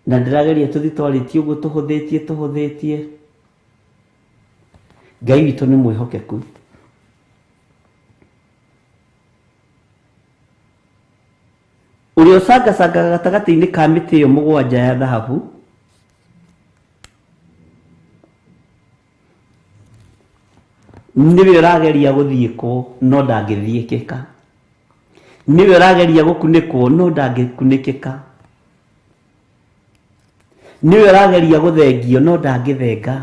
Na ndĩrageria tũthiĩ twarĩtie ũguo tũhũthĩtie tũhũthĩtie. Ngai witũ nĩ mwĩhokeku. Ũrĩa ũcangacangaga gatagatĩ-inĩ ka mĩtĩ ĩyo mũgwanja ya thahabu nĩwe ũrageria gũthiĩkwo no ndangĩthiĩkĩka. Nĩwe ũrageria gũkunĩkwo no ndangĩkunĩkĩka. Nĩwe ũrageria gũthengio no ndangĩthenga.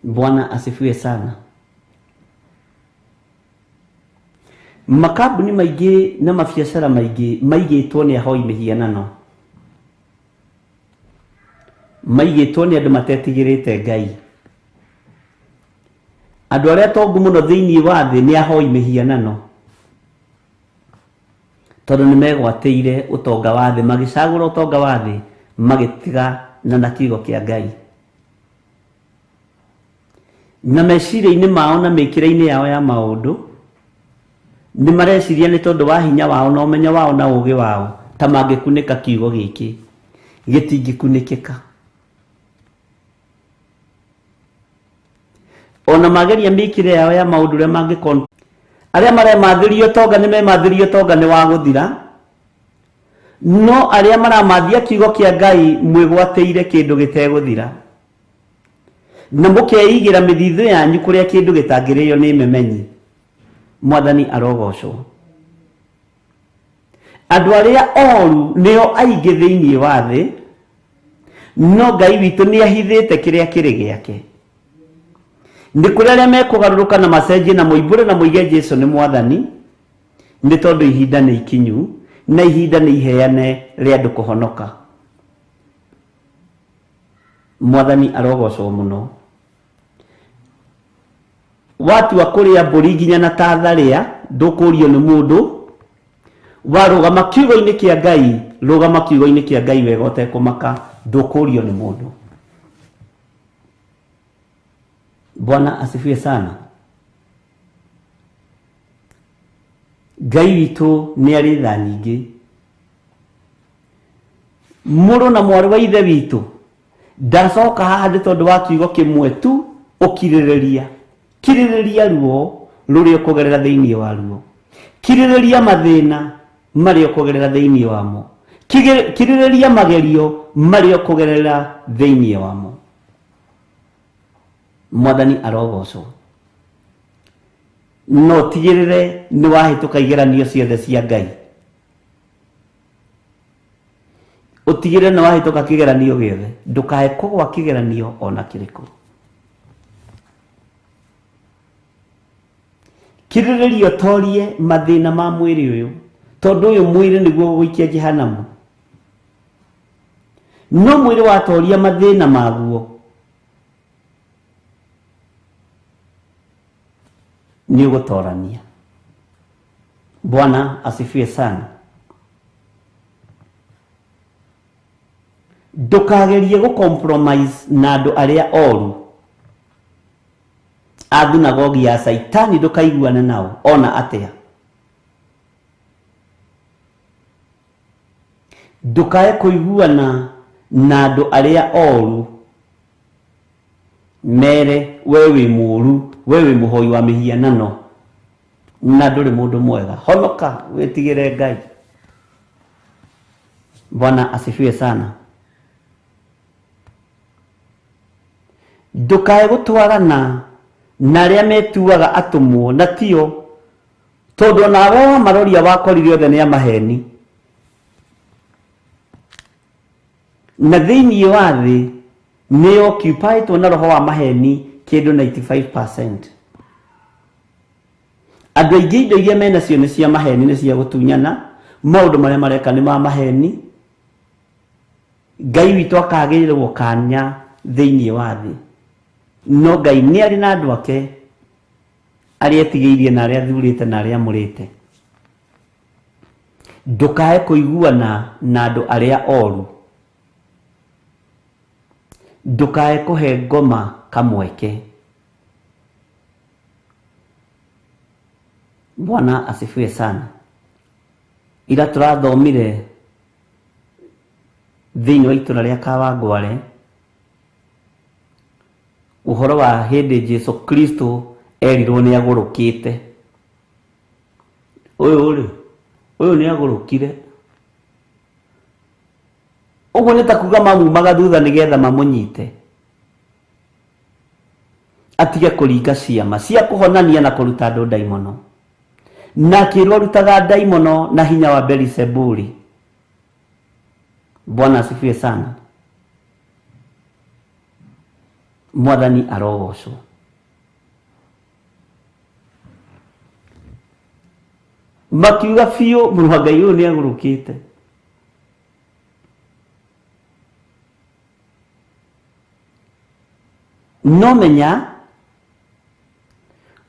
Bwana asifiwe sana. Makambuni maingĩ na mabiacara maingĩ maigĩtwo nĩ ahoi mĩhianano, maigĩtwo nĩ andũ matetigĩrĩte Ngai. Andũ arĩa tongu mũno thĩinĩ wa thĩ nĩ ahoi mĩhianano, tondũ nĩ megwatĩire ũtonga wa thĩ, magĩcagũra ũtonga wa thĩ magĩtiga na kiugo kĩa Ngai. Na meciria-inĩ mao na mĩkĩre-inĩ yao ya maũndũ nĩ mareciria nĩ tondũ wa hinya wao na ũmenyo wao na ũũgĩ wao ta mangĩkunĩka kiugo gĩkĩ gĩtingĩkunĩkĩka. Ona mageria mĩkĩre yao ya maũndũ ũrĩa mangĩkon arĩa maremathĩria ũtonga nĩ memathĩria ũtonga nĩ wa gũthira, no arĩa maramathia kiugo kĩa Ngai mwĩgwatĩire kĩndũ gĩtegũthira na mũkeigĩra mĩthithũ yanyu kũrĩa kĩndũ gĩtangĩrĩo nĩ memenyi. Mwathani arogocwo. Andũ arĩa oru nĩo aingĩ thĩinĩ wa thĩ, no Ngai witũ nĩ ahithĩte kĩrĩa kĩrĩ gĩake. Nĩ kũrĩ arĩa mekũgarũrũka na macenjie na moimbũre na moige Jesũ nĩ Mwathani, nĩ tondũ ihinda nĩ ikinyu na ihinda nĩ iheane rĩa andũ kũhonoka. Mwathani arogocwo mũno. Watua kũrĩa mbũri nginya na tatharĩa ndũkũrio nĩ mũndũ. Warũgama kiugo-inĩ kĩa Ngai, rũgama kiugo-inĩ kĩa Ngai wega ũtekũmaka, ndũkũrio nĩ mũndũ. Bwana asifiwe sana. Ngai witũ nĩ arĩ tha nyingĩ. Mũrũ na mwarĩ wa ithe witũ, ndacoka haha nĩ tondũ wa kiugo kĩmwe tu, ũkirĩrĩria. Kirĩrĩria ruo rũrĩa ũkũgerera thĩinĩ wa ruo. Kirĩrĩria mathĩna marĩa ũkũgerera thĩinĩ wamo. Kirĩrĩria magerio marĩa ũkũgerera thĩinĩ wamo. Mwathani arogocwo. No tigĩrĩre nĩ wahĩtũka igeranio ciothe cia Ngai. Ũtigĩrĩre nĩ wahĩtũka kĩgeranio gĩothe, ndũkae kũgwa kĩgeranio ona kĩrĩkũ. Kirĩrĩria ũtorie mathĩna ma mwĩrĩ ũyũ, tondũ ũyũ mwĩrĩ nĩguo ũgũikia jehanamu. No mwĩrĩ watoria mathĩna maguo nĩ ũgũtorania. Bwana asifiwe sana. Ndũkagerie gũ compromise na andũ arĩa oru a thunagogi ya Saitani, ndũkaiguane nao ona atĩa. Ndũkae kũiguana na andũ arĩa oru mere we wĩ mũũru, we wĩ mũhoi wa mĩhianano na ndũrĩ mũndũ mwega. Honoka wĩtigĩre Ngai. Bwana asifiwe sana. Ndũkae gũtwarana na arĩa metuaga atũmwo na tio, tondũ onawe wamaroria wakorire othe nĩ a maheni. Na thĩinĩ wa thĩ nĩ occupied na roho wa maheni kĩndũ 95%. Andũ aingĩ indo iria menacio nĩ cia maheni, nĩ cia gũtunyana, maũndũ marĩa mareka nĩ ma maheni. Ngai witũ akagĩrĩrwo kanya thĩinĩ wa thĩ, no Ngai nĩ arĩ na andũ ake arĩa etigĩirie na arĩa athurĩte na arĩa amũrĩte. Ndũkae kũiguana na andũ arĩa oru. Ndukae kuhe ngoma kamweke. Bwana asifiwe sana. Ira turathomire thiini wa itura ria Kawangware uhoro wa hindi Jesu Kristo erirwo ni agurukite. Uyu ri uyu ni agurukire. Uguo ni ta kuga mamumaga thutha nigetha mamunyite atige kuringa ciama cia kuhonania na kuruta andu ndaimono, na akirwo arutaga ndaimono na hinya wa Beelzebuli. Bwana asifiwe sana. Mwathani arogocwo. Makiuga biũ mũrũ wa Ngai ũyũ nĩ agũrũkĩte. No menya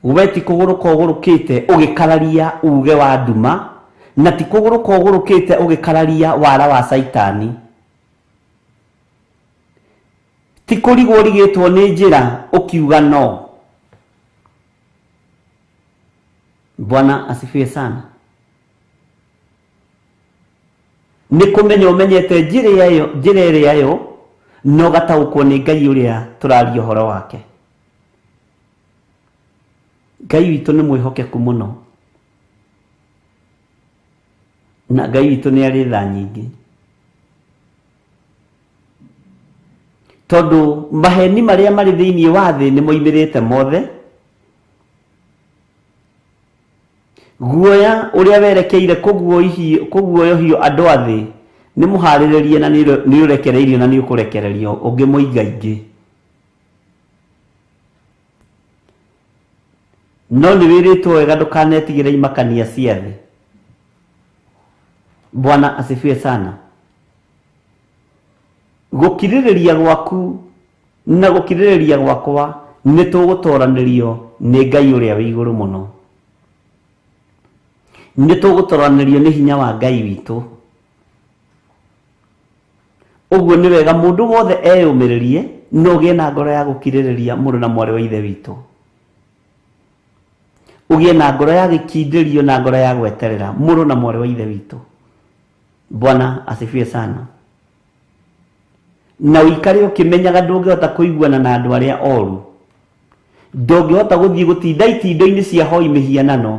we ti kũgũrũka ũgũrũkĩte ũgĩkararia uge wa nduma, na ti kũgũrũka ũgũrũkĩte ũgĩkararia wara wa Caitani. Ti kũrigwo ũrigĩtwo nĩ njĩra ũkiuga no. Bwana asifiwe sana. Nĩ kũmenya ũmenyete njĩra ĩrĩa yo no gataũkwo nĩ Ngai ũrĩa tũraria ũhoro wake. Ngai witũ nĩ mwĩhokeku mũno, na Ngai witũ nĩ arĩ tha nyingĩ, tondũ maheni marĩa marĩ thĩinĩ wa thĩ nĩ moimĩrĩte mothe. Guoya ũrĩa werekeire kũguoyohio andũ a thĩ nĩ mũharĩrĩrie na nĩ ũrekereirio na nĩ ũkũrekererio ũngĩ mũingaingĩ. No nĩ wĩrĩtwo wega ndũkanetigĩre imakania cia thĩ. Bwana asifiwe sana. Gũkirĩrĩria gwaku na gũkirĩrĩria gwakwa nĩ tũgũtoranĩrio nĩ Ngai ũrĩa wĩ igũrũ mũno. Nĩ tũgũtoranĩrio nĩ hinya wa Ngai witũ. Ũguo nĩ wega mũndũ wothe eyũmĩrĩrie na ũgĩe na ngoro ya gũkirĩrĩria mũrũ na mwarĩ wa ithe witũ. Ũgĩe na ngoro ya gĩkindĩrio na ngoro ya gweterera mũrũ na mwarĩ wa ithe witũ. Bwana asifiwe sana. Na ũikare ũkĩmenyaga ndũngĩhota kũiguana na andũ arĩa oru, ndũngĩhota gũthiĩ gũtinda itindo-inĩ cia hoi mĩhianano,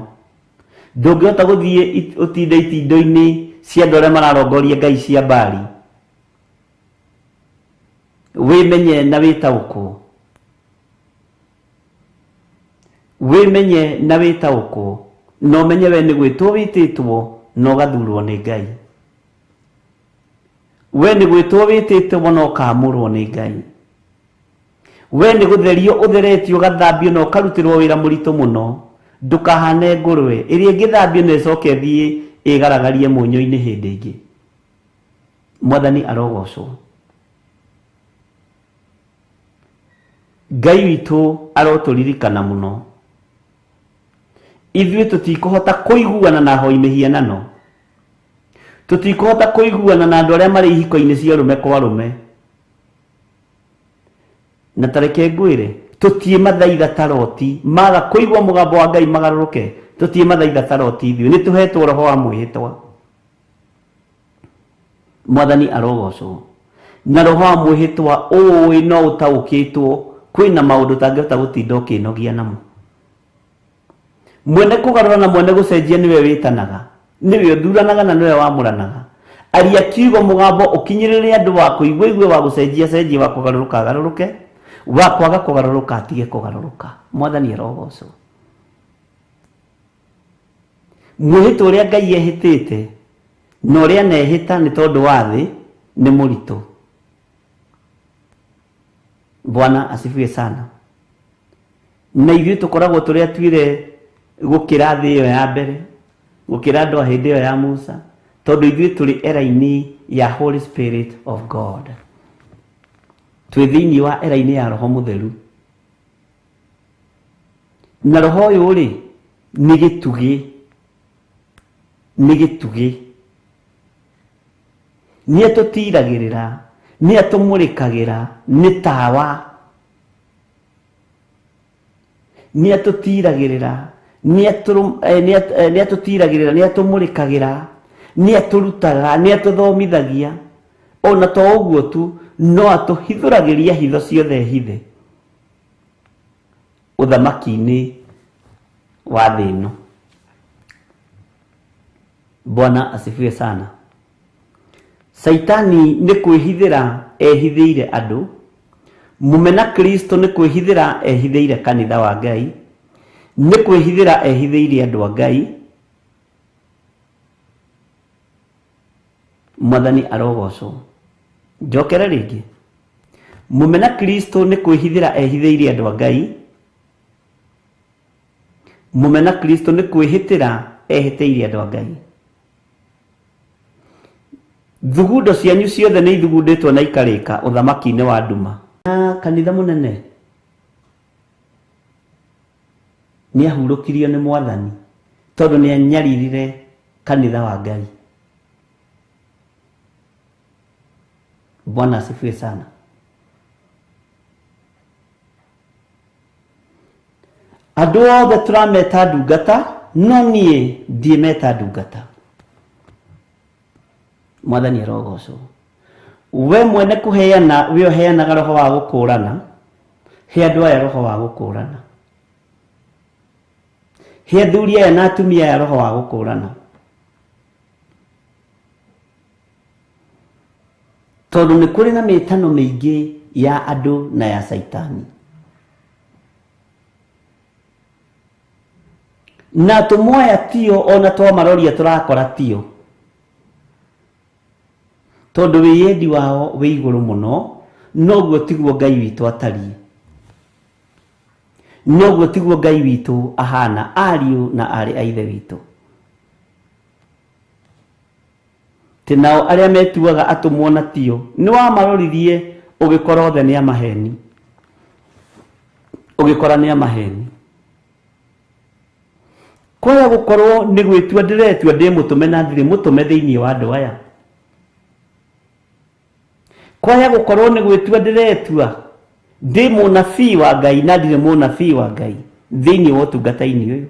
ndũngĩhota gũthiĩ ũtinde itindo-inĩ cia andũ arĩa mararongoria ngai cia Baali. Wĩmenye na wĩtaũkwo, wĩmenye na wĩtaũkwo, na ũmenye we nĩ gwĩtwo wĩtĩtwo na ũgathurwo nĩ Ngai. We nĩ gwĩtwo wĩtĩtwo na ũkaamũrwo nĩ Ngai. We nĩ gũtherio ũtheretio ũgathambio na ũkarutĩrwo wĩra mũritũ mũno. Ndũkahane ngũrwe ĩrĩa ĩngĩthambio na ĩcoke ĩthiĩ ĩgaragarie mũnyũ-inĩ hĩndĩ ĩngĩ. Mwathani arogocwo. Ngai witũ arotũririkana mũno. Ithuĩ tũtikũhota kũiguana na hoi mĩhianano, tũtikũhota kũiguana na andũ arĩa marĩ ihiko-inĩ cia arũme kwa arũme. Na tareke ngwĩre, tũtiĩ mathaitha ta Loti, maga kũigua mũgambo wa Ngai magarũrũke. Tũtiĩ mathaitha ta Loti ithuĩ, nĩ tũhetwo roho wa mwĩhĩtwa. Mwathani arogocwo. Na roho wa mwĩhĩtwa ũĩ no ũtaũkĩtwo kwĩna maũndũ ũtangĩhota gũtinda ũkĩnogia namo. Mwene kũgarũra na mwene gũcenjia nĩwe wĩtanaga, nĩwe ũthuranaga na nĩwe wamũranaga. Aria kiugo mũgambo ũkinyĩrĩre andũ wa kũigua igue, wa gũcenjia cenjie, wa kũgarũrũka agarũrũke, wa kwaga kũgarũrũka atige kũgarũrũka. Mwathani arogocwo. Mwĩhĩtwa ũrĩa Ngai ehĩtĩte na ũrĩa anehĩta nĩ tondũ wa thĩ nĩ mũritũ. Bwana asifiwe sana. Na ithuĩ tũkoragwo tũrĩa tuire gũkĩra thĩ ĩyo ya mbere, gũkĩra andũ a hĩndĩ ĩyo ya Musa, tondũ ithuĩ tũrĩ era-inĩ ya Holy Spirit of God. Twĩ thĩinĩ wa era-inĩ ya Roho Mũtheru. Na roho ũyũ rĩ nĩ gĩtugĩ, nĩ gĩtugĩ. Nĩ atũtiragĩrĩra, Nĩ atũmũrĩkagĩra, nĩ tawa. Nĩ atũtiragĩrĩra, nĩ atũtiragĩrĩra, nĩ atũmũrĩkagĩra, nĩ atũrutaga, nĩ atũthomithagia. Ona to ũguo tu, no atũhithũragĩria hitho ciothe hithe ũthamaki-inĩ wa thĩ ĩno. Bwana asifiwe sana. Saitani nĩ kwĩhithĩra ehithĩire andũ, mũmena Kristo nĩ kwĩhithĩra ehithĩire kanitha wa Ngai, nĩ kwĩhithĩra ehithĩire andũ a Ngai. Mwathani arogocwo. Njokere rĩngĩ, mũmena Kristo nĩ kwĩhithĩra ehithĩire andũ a Ngai, mũmena Kristo nĩ kwĩhĩtĩra ehĩtĩire andũ a Ngai. Thugundo cianyu ciothe nĩ ithugundĩtwo na ikarĩka ũthamaki-inĩ wa nduma. Na kanitha mũnene nĩ ahurũkirio nĩ Mwathani tondũ nĩ anyaririre kanitha wa Ngai. Bwana asifiwe sana. Andũ othe tũrameta ndungata, no niĩ ndiĩmeta ndungata. Mwathani arogocwo. We mwene kũheana, we ũheanaga roho wa gũkũrana, he andũ aya roho wa gũkũrana, he athuri aya na atumia aya roho wa gũkũrana, tondũ nĩ kũrĩ na mĩtano mĩingĩ ya andũ na ya Saitani. Na atũmwo aya tio, ona twamaroria tũrakora tio, tondũ wĩyendi wao wĩ igũrũ mũno. Noguo tiguo Ngai witũ atariĩ, noguo tiguo Ngai witũ ahana, ariũ na aarĩ a Ithe witũ. Tĩ nao arĩa metuaga atũmwo na tio, nĩ wamaroririe ũgĩkora othe nĩ amaheni, ũgĩkora nĩ amaheni. Kwaya gũkorwo nĩ gwĩtua ndĩretua ndĩ mũtũme na ndirĩ mũtũme thĩinĩ wa andũ aya. Kwaya gũkorwo nĩ gwĩtua ndĩretua ndĩ mũnabii wa Ngai na ndirĩ mũnabii wa Ngai thĩinĩ wa ũtungata-inĩ ũyũ.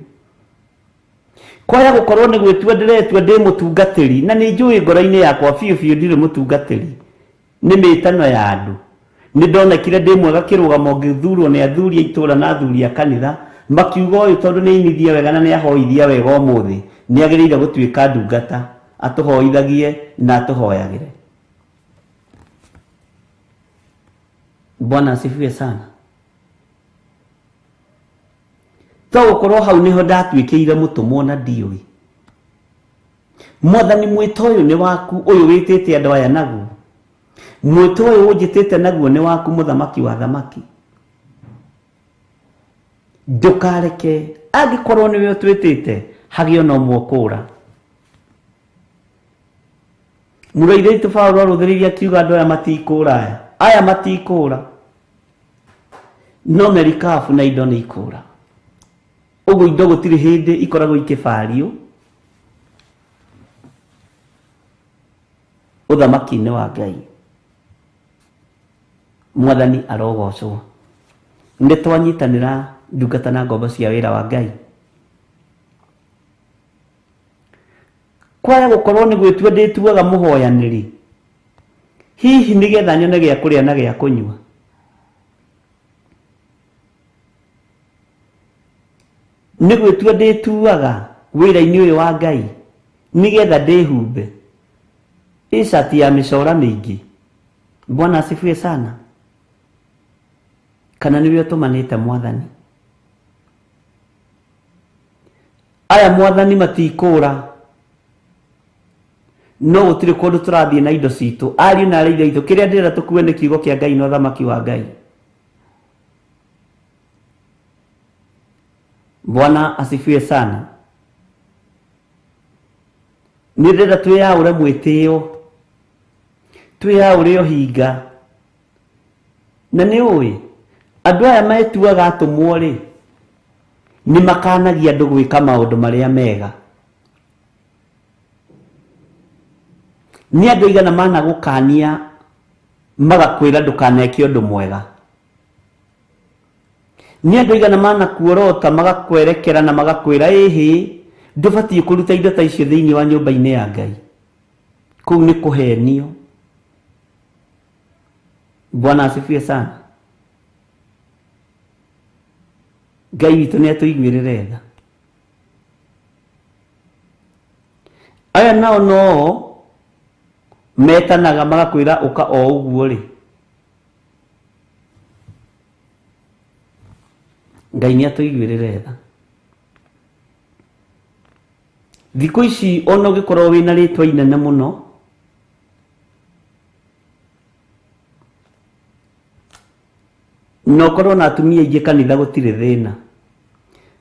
Kwaya gũkorwo nĩ gwĩtua ndĩretua ndĩ mũtungatĩri na nĩ njũĩ ngoro-inĩ yakwa biũ biũ ndirĩ mũtungatĩri, nĩ mĩtano ya andũ. Nĩ ndonekire ndĩ mwega kĩrũgamo ngĩthurwo nĩ athuri a itũũra na athuri a kanitha, makiuga ũyũ tondũ nĩ ainithia wega na nĩ ahoithia wega ũmũthĩ, nĩ agĩrĩire gũtuĩka ndungata, atũhoithagie na atũhoyagĩre. Bwana asifiwe sana. To gũkorwo hau nĩho ndatuĩkĩire mũtũmwo na ndiũĩ. Mwathani, mwĩto ũyũ nĩ waku, ũyũ wĩtĩte andũ aya naguo, mwĩto ũyũ ũnjĩtĩte naguo nĩ waku, mũthamaki wa thamaki. Ndũkareke angĩkorwo nĩwe ũtwĩtĩte hagĩe ona ũmwe ũkũũra. Mũrũ itũ Paũlũ arũthĩrĩirie akiuga andũ aya matikũũra, aya matikũũra, no merikabu na indo nĩ ikũũra. Ũguo indo gũtirĩ hĩndĩ ikoragwo ikĩbario ũthamaki-inĩ wa Ngai. Mwathani arogocwo. Nĩ twanyitanĩra ndungata na ngombo cia wĩra wa Ngai. Kwaya gũkorwo nĩ gwĩtua ndĩtuaga mũhoyanĩri, hihi nĩgetha nyone gĩa kũrĩa na gĩa kũnyua. Nĩ gwĩtua ndĩtuaga wĩra-inĩ ũyũ wa Ngai nĩgetha ndĩhumbe icati ya mĩcora mĩingĩ. Bwana asifiwe sana. Kana nĩwe ũtũmanĩte Mwathani? Aya Mwathani matikũũra, no gũtirĩ kũndũ tũrathiĩ na indo citũ. Ariũ na aarĩ a Ithe witũ, kĩrĩa ndĩrenda tũkue nĩ kiugo kĩa Ngai na ũthamaki wa Ngai. Bwana asifiwe sana. Nĩ ndĩrenda twĩyaũre mwĩtĩo, twĩyaũre ũhinga. Na nĩ ũĩ andũ aya metuaga atũmwo rĩ, nĩ makanagia andũ gwĩka maũndũ marĩa mega. Nĩ andũ aigana managũkania Magakwĩra ndũkaneke ũndũ mwega. Nĩ andũ aigana manakuorota magakwerekera na magakwĩra ĩhĩ ndũbatiĩ kũruta indo ta icio thĩinĩ wa nyũmba-inĩ ya Ngai. Kũu nĩ kũhenio. Bwana asifiwe sana. Ngai witũ nĩ atũiguĩrĩre tha. Aya nao no metanaga magakwĩra ũka o ũguo rĩ. Ngai nĩ atũiguĩrĩre tha. Thikũ ici ona ũngĩkorwo wĩna rĩtwa inene mũno na ũkorwo na atumia aingĩ kanitha gũtirĩ thĩna.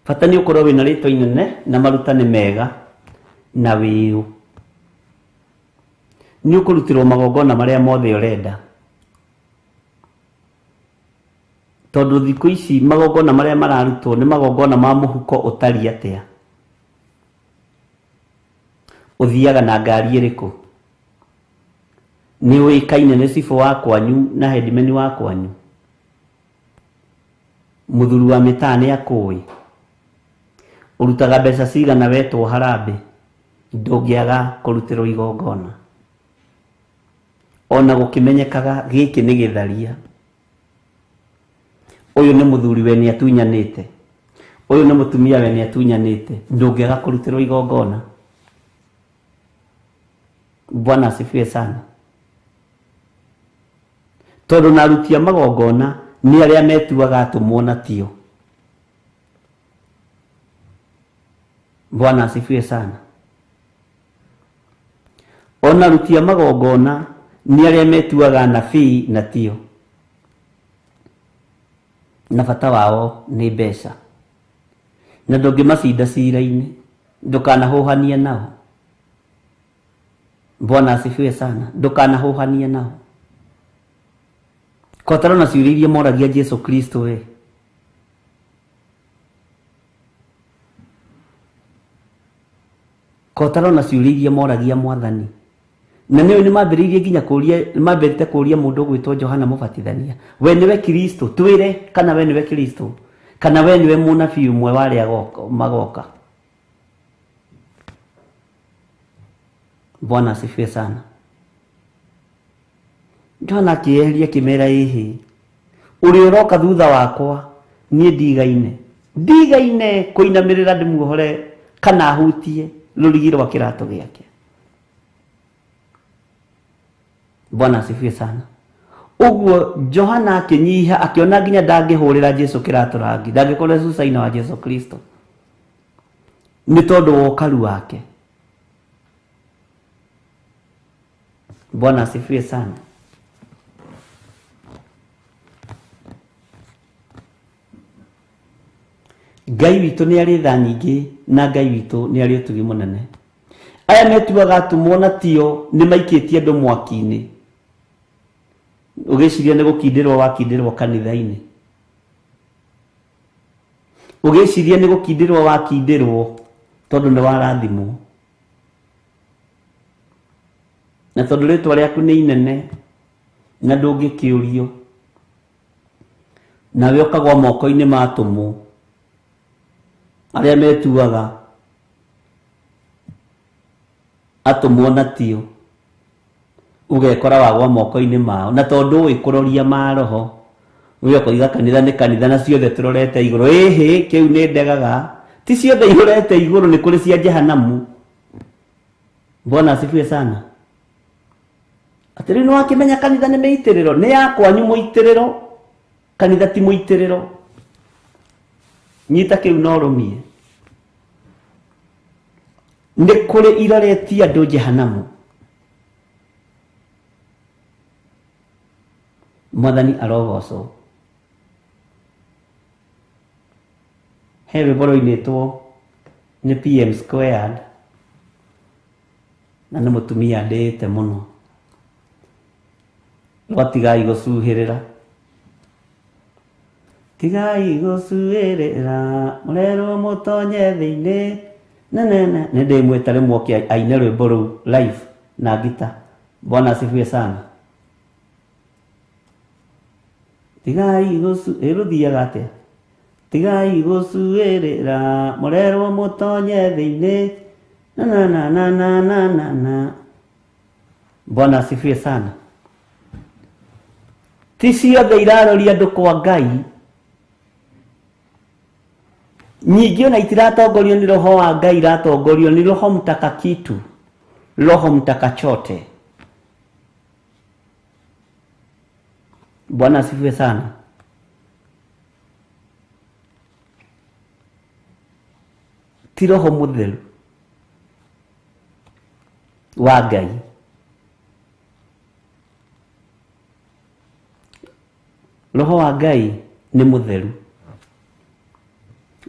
Bata nĩ ũkorwo wĩna rĩtwa inene na maruta nĩ mega na wĩũ. Nĩ ũkũrutĩrwo magongona marĩa mothe ũrenda. Tondũ thikũ ici magongona marĩa mararutwo nĩ magongona ma mũhuko ũtariĩ atĩa. Ũthiaga na ngari ĩrĩkũ? Nĩ ũĩkaine nĩ cibũ wa kwanyu na headman wa kwanyu? Mũthuri wa mĩtaa nĩ akũĩ? Ũrutaga mbeca cigana wetwo harambee? Ndũngĩaga kũrutĩrwo igongona. Ona gũkĩmenyekaga gĩkĩ nĩ gĩtharia. Ũyũ nĩ mũthuri we nĩ atunyanĩte. Ũyũ nĩ mũtumia we nĩ atunyanĩte. Ndũngĩaga kũrutĩrwo igongona. Bwana asifiwe sana. Tondũ na aruti a magongona nĩ arĩa metuaga atũmwo na tio. Bwana asifiwe sana. Ona aruti a magongona nĩ arĩa metuaga anabii na tio. Na bata wao nĩ mbeca. Na ndũngĩmacinda cira-inĩ, ndũkanahũhanie nao. Bwana asifiwe sana. Ndũkanahũhanie nao. Kotaro na ciũria iria moragia Jesu Kristo we. Kotaro na ciũria iria moragia Mwathani. Na nĩwe nĩ mambĩrĩirie nginya kũria, nĩ mambĩrĩte kũria mũndũ ũgwĩtwo Johana Mũbatithania. We nĩwe Kristo, twĩre kana we nĩwe Kristo, kana we nĩwe mũnabii ũmwe wa arĩa magoka. Bwana asifiwe sana. Johana akĩeheria akĩmera ĩhĩ, ũrĩa ũroka thutha wakwa niĩ ndigaine. Ndigaine kũinamĩrĩra ndĩmuohore kana ahutie rũrigi rwa kĩratũ gĩake. Bwana asifiwe sana. Ũguo Johana akĩnyiha akĩona nginya ndangĩhũrĩra Jesu kĩratũ rangi, ndangĩkorwo cucaina wa Jesu Kristo nĩ tondũ wa ũkaru wake. Bwana asifiwe sana. Ngai witũ nĩ arĩ tha nyingĩ na Ngai witũ nĩ arĩ ũtugi mũnene. Aya metuaga atũmwo na tio nĩ maikĩtie andũ mwaki-inĩ. Ũgĩciria nĩ gũkindĩrwo wakindĩrwo kanitha-inĩ. Ũgĩciria nĩ gũkindĩrwo wakindĩrwo tondũ nĩ warathimwo. Na tondũ rĩtwa rĩaku nĩ inene na ndũngĩkĩũrio. Nawe ũkagwa moko-inĩ ma atũmwo arĩa metuaga atũmwo na tio, ũgekora wagwa moko-inĩ mao. Na tondũ ũĩ kũroria maroho, we ũkoiga kanitha nĩ kanitha na ciothe tũrorete igũrũ. Ĩhĩ, kĩu nĩ ndegaga. Ti ciothe irorete igũrũ, nĩ kũrĩ cia jehanamu. Bwana asifiwe sana. Atĩrĩ nĩ wakĩmenya kanitha nĩ mĩitĩrĩro, nĩ ya kwanyu mũitĩrĩro, kanitha ti mũitĩrĩro. Nyita kĩu na ũrũmie. Nĩ kũrĩ iroretie andũ jehanamu. Mwathani arogocwo. He rwĩmbo rũinĩtwo nĩ PM Squared na nĩ mũtumia ndĩĩte mũno. Rwa tigai gũcuhĩrĩra. Tigai gũcuhĩrĩra mũrerwo mũtonye thĩinĩ. Ne. Nĩ ndĩmwĩta rĩmwe oke aine rwĩmbo rũu live na ngita. Bwana asifiwe sana. Tigai gũcu ĩrũthiaga atĩa? Tigai gũcuĩrĩra mũrerwo mũtonye thĩinĩ na na na na na na na na. Bwana asifiwe sana. Ti ciothe iraroria andũ kwa Ngai. Nyingĩ ona itiratongorio nĩ roho wa Ngai, iratongorio nĩ roho mtakakitu, roho mtakachote. Bwana asifiwe sana. Ti roho mũtheru wa Ngai. Roho wa Ngai nĩ mũtheru.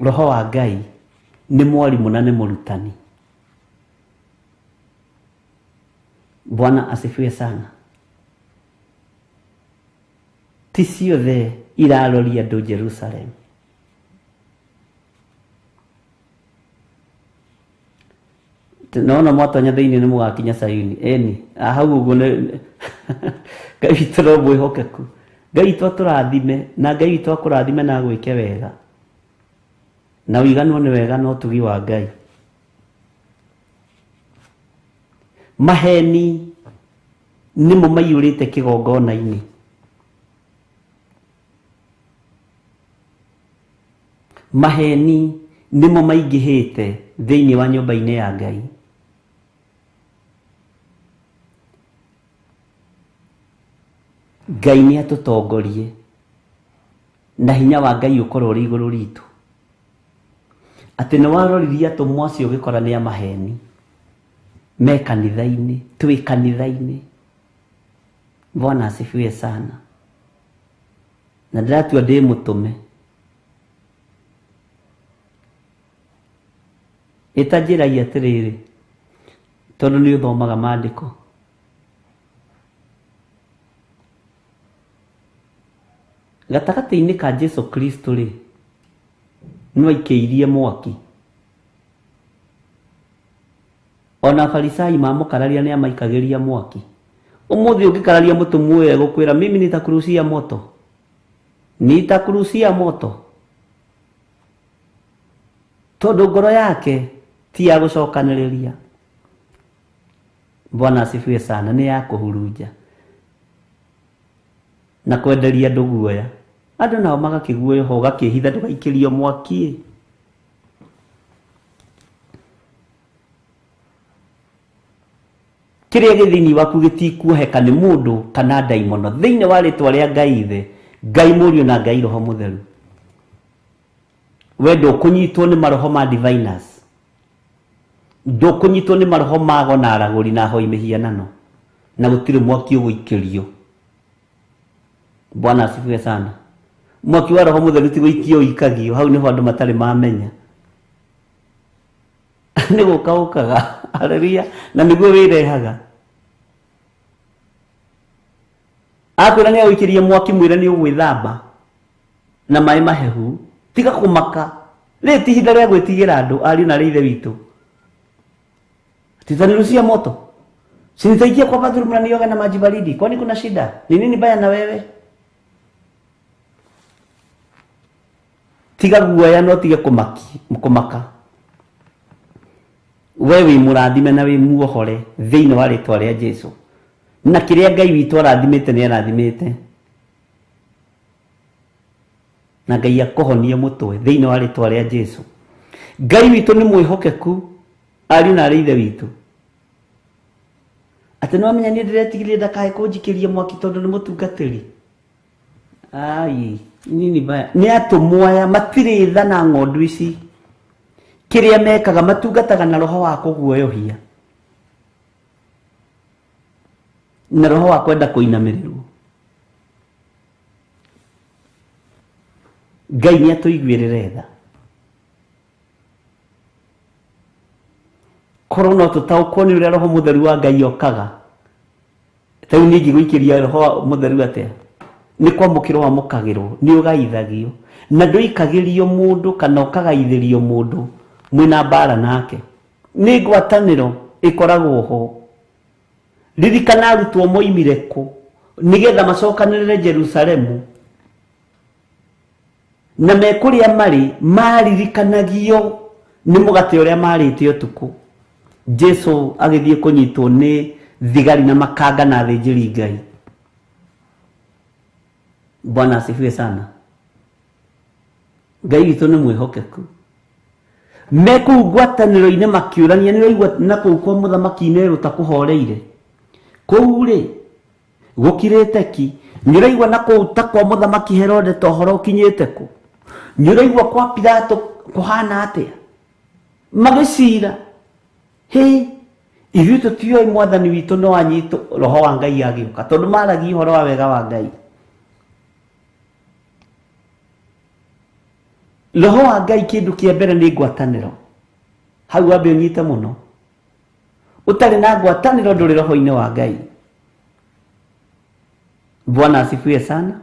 Roho wa Ngai nĩ mwarimũ na nĩ mũrutani. Bwana asifiwe sana. Ti ciothe iraroria andũ Jerusalem. Nona mwatonya thĩinĩ nĩ mũgakinya Sayuni. Ĩni, hau ũguo nĩ Ngai witũ no mwĩhokeku. Ngai witũ atũrathime na Ngai witũ akũrathime na agwĩke wega. Na ũiganwo nĩ wega na ũtugi wa Ngai. Maheni nĩmo maiyũrĩte kĩgongona-inĩ. Maheni nĩmo maingĩhĩte thĩinĩ wa nyũmba-inĩ ya Ngai. Ngai nĩ atũtongorie na hinya wa Ngai ũkorwo ũrĩ igũrũ ritũ. Atĩ nĩ waroririe atũmwo acio ũgĩkora nĩ a maheni me kanitha-inĩ, twĩ kanitha-inĩ. Bwana asifiwe sana. Na ndĩratua ndĩ mũtũme. Ĩtanjĩragia atĩrĩrĩ, tondũ nĩ ũthomaga maandĩko. Gatagatĩ-inĩ ka Jesu Kristo rĩ, no aikĩirie mwaki. Ona Farisai mamũkararia nĩ amaikagĩria mwaki. Ũmũthĩ ũngĩkararia mũtũmwo ũyũ egũkwĩra mimi nitakurushia moto. Nitakurushia moto. Tondũ ngoro yake ti ya gũcokanĩrĩria. Bwana asifiwe sana. Nĩ ya kũhurunja na kwenderia andũ guoya. Andũ nao magakĩguoyoha, ũgakĩhitha ndũgaikĩrio mwaki. Kĩrĩa gĩ thĩinĩ waku gĩtikuoheka nĩ mũndũ kana ndaimono. Thĩinĩ wa rĩtwa rĩa Ngai Ithe, Ngai Mũriũ na Ngai Roho Mũtheru. We ndũkũnyitwo nĩ maroho ma diviners. Ndũkũnyitwo nĩ maroho ma ago na aragũri na ahoi mĩhianano. Na gũtirĩ mwaki ũgũikĩrio. Bwana asifiwe sana. Mwaki wa Roho Mũtheru ti gũikio ũikagio, hau nĩho andũ matarĩ mamenya. Nĩ gũka ũkaga. Haleluya. Na nĩguo wĩrehaga. Akwĩra nĩ agũikĩrie mwaki, mwĩre nĩ ũgwĩthamba na maĩ mahehu. Tiga kũmaka. Rĩrĩ ti ihinda rĩa gwĩtigĩra andũ, ariũ na arĩ ithe witũ. Titanirushia moto. Si nitaingia kwa bathroom na nioge na maji baridi. Kwani kuna shida? Ni nini baya na wewe? Tiga guoya no tige kũmaka. We wĩ mũrathime na wĩ muohore thĩinĩ wa rĩtwa rĩa Jesu. Na kĩrĩa Ngai witũ arathimĩte nĩ arathimĩte. Na Ngai akũhonie mũtwe thĩinĩ wa rĩtwa rĩa Jesu. Ngai witũ nĩ mwĩhokeku, ariũ na arĩ ithe witũ. Atĩ nĩ wamenya niĩ ndĩretigĩrire ndakae kũnjikĩria mwaki tondũ nĩ mũtungatĩri. Ai, nini baya. Nĩ atũmwo aya matirĩ tha na ng'ondu ici. Kĩrĩa mekaga matungataga na roho wa kũguoyohia. Na roho wa kwenda kũinamĩrĩrwo. Ngai nĩ atũiguĩrĩre tha. Korwo no tũtaũkwo nĩ ũrĩa Roho Mũtheru wa Ngai okaga. Ta rĩu niĩ ingĩgũikĩria Roho Mũtheru atĩa? Nĩ kwamũkĩrwo wamũkagĩrwo, nĩ ũgaithagio. Na ndũikagĩrio mũndũ kana ũkagaithĩrio mũndũ mwĩna mbara nake. Nĩ ngwatanĩro ĩkoragwo ho. Ririkana arutwo moimire kũ nĩgetha macokanĩrĩre Jerusalemu. Na me kũrĩa marĩ maririkanagio nĩ mũgate ũrĩa marĩte ũtukũ. Jesu agĩthiĩ kũnyitwo nĩ thigari na makanga na athĩnjĩri Ngai. Bwana asifiwe sana. Ngai witũ nĩ mwĩhokeku. Me kũu ngwatanĩro-inĩ makĩũrania, nĩ ũraigua na kũu kwa mũthamaki Nero ta kũhoreire. Kũu rĩ gũkirĩte ki. Nĩ ũraigua na kũu ta kwa mũthamaki Herode ta ũhoro ũkinyĩte kũ. Nĩ ũraigua kwa Pilato kũhana atĩa. Magĩcira, hĩ, ithuĩ tũtiũĩ mwathani witũ no anyitwo roho wa Ngai agĩũka, tondũ maragia ũhoro wa wega wa Ngai. Roho wa Ngai kĩndũ kĩa mbere nĩ ngwatanĩro. Hau wambe ũnyite mũno. Ũtarĩ na ngwatanĩro ndũrĩ roho-inĩ wa Ngai. Bwana asifiwe sana.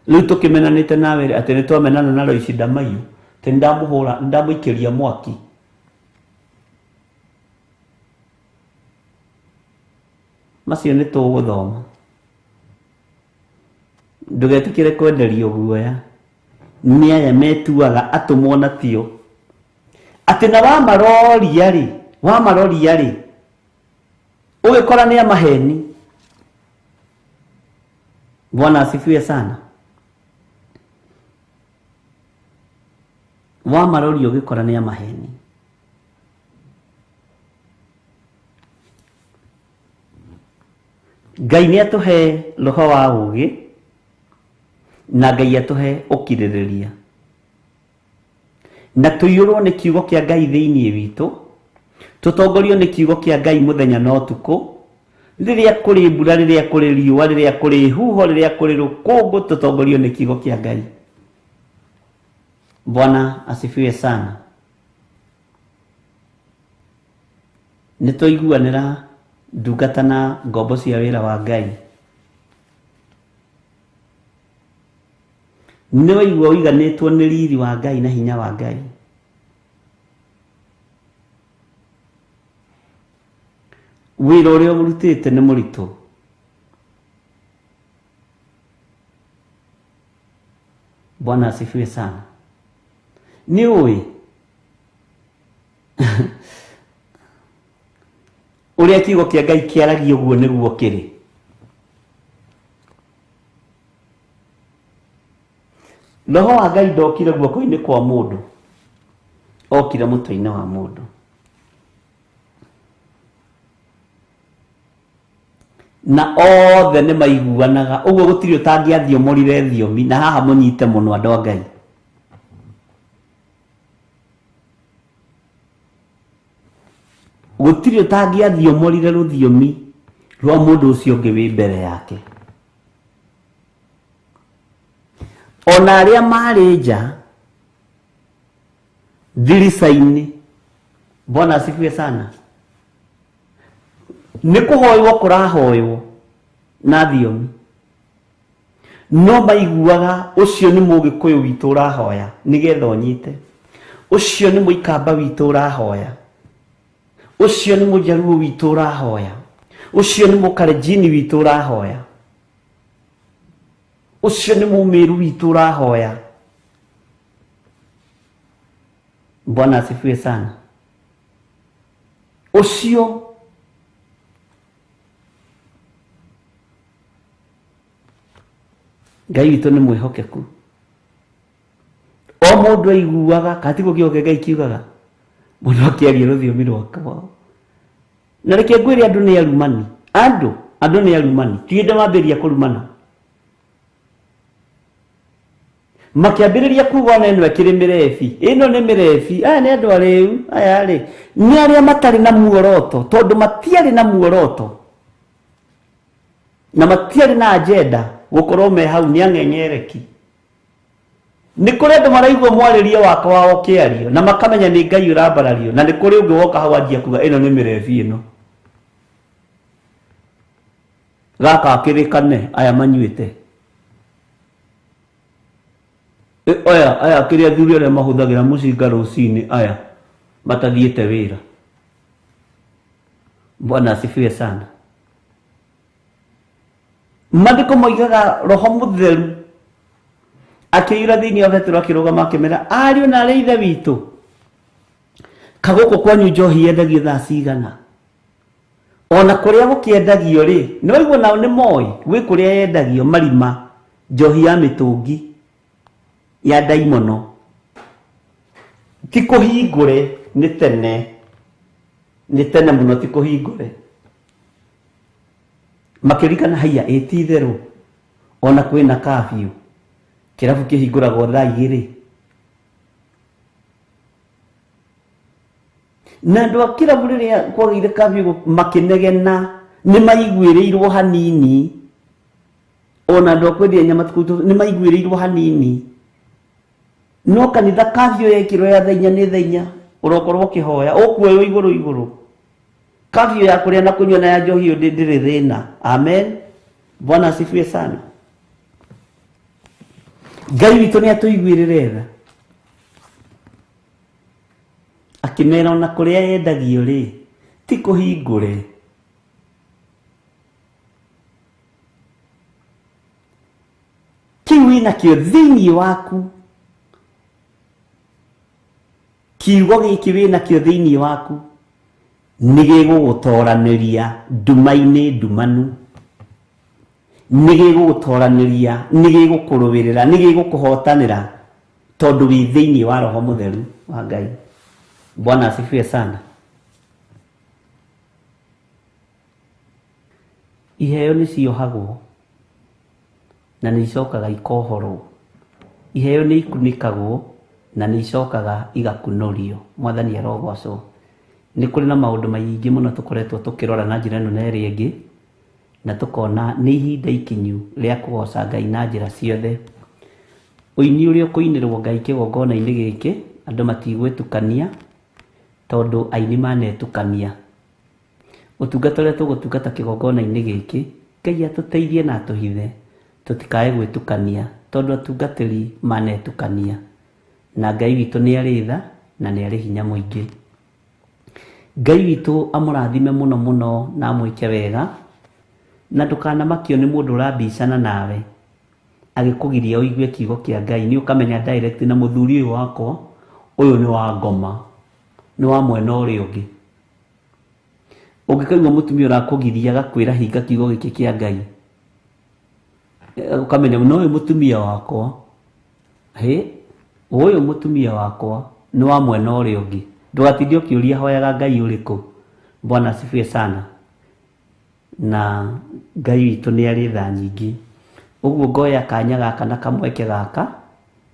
Rĩu tũkĩmenanĩte nawe atĩ nĩ twamenana na Loici Ndamaiyũ, atĩ nĩndamũhũra, nĩndamũikĩria mwaki. Macio nĩ tũgũthoma. Ndũgetĩkĩre kwenderio guoya nĩ aya metuaga atũmwo na tio. Atĩ na wamaroria rĩ, wamaroria rĩ, ũgĩkora nĩ a maheni. Bwana asifiwe sana. Wamaroria ũgĩkora nĩ a maheni. Ngai nĩ atũhe roho wa ũũgĩ na Ngai atũhe ũkirĩrĩria, na tũiyũrwo nĩ kiugo kĩa Ngai thĩinĩ witũ, tũtongorio nĩ kiugo kĩa Ngai mũthenya na ũtukũ, rĩrĩa kũrĩ mbura, rĩrĩa kũrĩ riũa, rĩrĩa kũrĩ huho, rĩrĩa kũrĩ rũkũngũ, tũtongorio nĩ kiugo kĩa Ngai. Bwana asifiwe sana. Nĩ twaiguanĩra ndungata na ngombo cia wĩra wa Ngai. Nĩ waigua ũiganĩtwo nĩ riri wa Ngai na hinya wa Ngai. Wĩra ũrĩa ũrutĩte nĩ mũritũ. Bwana asifiwe sana. Nĩ ũĩ ũrĩa kiugo kĩa Ngai kĩaragia ũguo nĩguo kĩrĩ. Roho wa Ngai ndokire guoko-inĩ kwa mũndũ, okire mũtwe-inĩ wa mũndũ. Na othe nĩ maiguanaga ũguo, gũtirĩ ũtangĩathiomorire thiomi. Na haha mũnyite mũno andũ a Ngai. Gũtirĩ ũtangĩathiomorire rũthiomi rwa mũndũ ũcio ũngĩ wĩ mbere yake. Ona arĩa marĩ nja ndirica-inĩ, Bwana asifiwe sana, nĩ kũhoywo kũrahoywo na thiomi, no maiguaga ũcio nĩ mũgĩkũyũ witũ ũrahoya nĩgetha ũnyite, ũcio nĩ mũikamba witũ ũrahoya, ũcio nĩ mũjaruo witũ ũrahoya, ũcio nĩ mũkalenjini witũ ũrahoya, ũcio nĩ mũmĩru witũ ũrahoya. Bwana asifiwe sana. Ũcio Ngai witũ nĩ mwĩhokeku. O mũndũ aiguaga, kana tiguo kiugo kĩa Ngai kiugaga, mũndũ akĩaria rũthiomi rwakwa. Na reke ngwĩre andũ nĩ arumani. Andũ nĩ arumani. Ti hĩndĩ mambĩrĩria kũrumana. Makĩambĩrĩria kuga ona ĩno ĩkĩrĩ mĩrebi, ĩno nĩ mĩrebi, aya nĩ andũ arĩu, aya rĩ nĩ arĩa matarĩ na muoroto, tondũ matiarĩ na muoroto na matiarĩ na agenda gũkorwo me hau, nĩ ang'eng'ereki. Nĩ kũrĩ andũ maraigua mwarĩrie wakwa wa ũkĩario na makamenya nĩ Ngai ũrambarario, na nĩ kũrĩ ũngĩ woka hau anjia kuga ĩno nĩ mĩrebi ĩno, gaka akĩrĩkane aya manyuĩte, aya aya kĩrĩa athuri arĩa mahũthagĩra mũcinga rũcinĩ, aya matathiĩte wĩra. Bwana asifiwe sana. Maandĩko moigaga roho mũtheru Akĩiyũra thĩinĩ wa Petero akĩrũgama akĩmera, ariũ na arĩ ithe witũ, kagũkũ kwanyu njohi yendagio thaa cigana? Ona kũrĩa gũkĩendagio rĩ, nĩ waigua nao nĩ moĩ gwĩ kũrĩa yendagio marima njohi ya mĩtũngi ya ndaimono. Ti kũhingũre, nĩ tene, nĩ tene mũno, ti kũhingũre. Makĩririkana haiya, ĩ ti itherũ ona kwĩna curfew, kĩrabu kĩhingũragwo thaa 2. Na andũ a kĩrabu rĩrĩa kwagĩire curfew makĩnegena, nĩ maiguĩrĩirwo hanini. Ona andũ a kwendia nyama nĩ maiguĩrĩirwo hanini. No kanitha curfew yekĩrwo ya thaa 4 nĩ thaa 4, ũrokorwo ũkĩhoya, ũkuoywo igũrũ igũrũ. Curfew ya kũrĩa na kũnyua na ya njohi ndĩrĩ thĩna. Amen. Bwana asifiwe sana. Ngai witũ nĩ atũiguĩrĩre tha. Akĩmera ona kũrĩa yendagio rĩ, ti kũhingũre. Kĩu wĩnakĩo thĩinĩ waku, kiugo gĩkĩ wĩnakĩo thĩinĩ waku nĩ gĩgũgũtoranĩria nduma-inĩ ndumanu, nĩ gĩgũgũtoranĩria, nĩ gĩgũkũrũĩrĩra, nĩ gĩgũkũhotanĩra, tondũ wĩ thĩinĩ wa Roho Mũtheru wa Ngai. Bwana asifiwe sana. Iheo nĩ ciohagwo na nĩ icokaga ikohorwo. Iheo nĩ ikunĩkagwo na nĩ icokaga igakunũrio. Mwathani arogocwo. Nĩ kũrĩ na maũndũ maingĩ mũno tũkoretwo tũkĩrora na njĩra ĩno na ĩrĩa ĩngĩ, na tũkona nĩ ihinda ikinyu rĩa kũgoca Ngai na njĩra ciothe. Ũini ũrĩa ũkũinĩrwo Ngai kĩgongona-inĩ gĩkĩ, andũ matigwĩtukania, tondũ aini manetukania. Ũtungata ũrĩa tũgũtungata kĩgongona-inĩ gĩkĩ, Ngai atũteithie na atũhithe tũtikae gwĩtukania, tondũ atungatĩri manetukania. Na Ngai witũ nĩ arĩ tha na nĩ arĩ hinya mũingĩ. Ngai witũ amũrathime mũno mũno na amwĩke wega, na ndũkanamakio nĩ mũndũ ũrambicana nawe agĩkũgiria ũigue kiugo kĩa Ngai. Nĩ ũkamenya direct na mũthuri ũyũ wakwa, ũyũ nĩ wa ngoma, nĩ wa mwena ũrĩa ũngĩ. Ũngĩkaigua mũtumia ũrakũgiria agakwĩra hinga kiugo gĩkĩ kĩa Ngai, ũkamenya no ũyũ mũtumia wakwa, hĩ, ũyũ mũtumia wakwa nĩ wa mwena ũrĩa ũngĩ. Ndũgatinde ũkĩũria hoyaga Ngai ũrĩkũ. Bwana asifiwe sana. Na Ngai witũ nĩ arĩ tha nyingĩ. Ũguo ngoya kanya gaka na kamweke gaka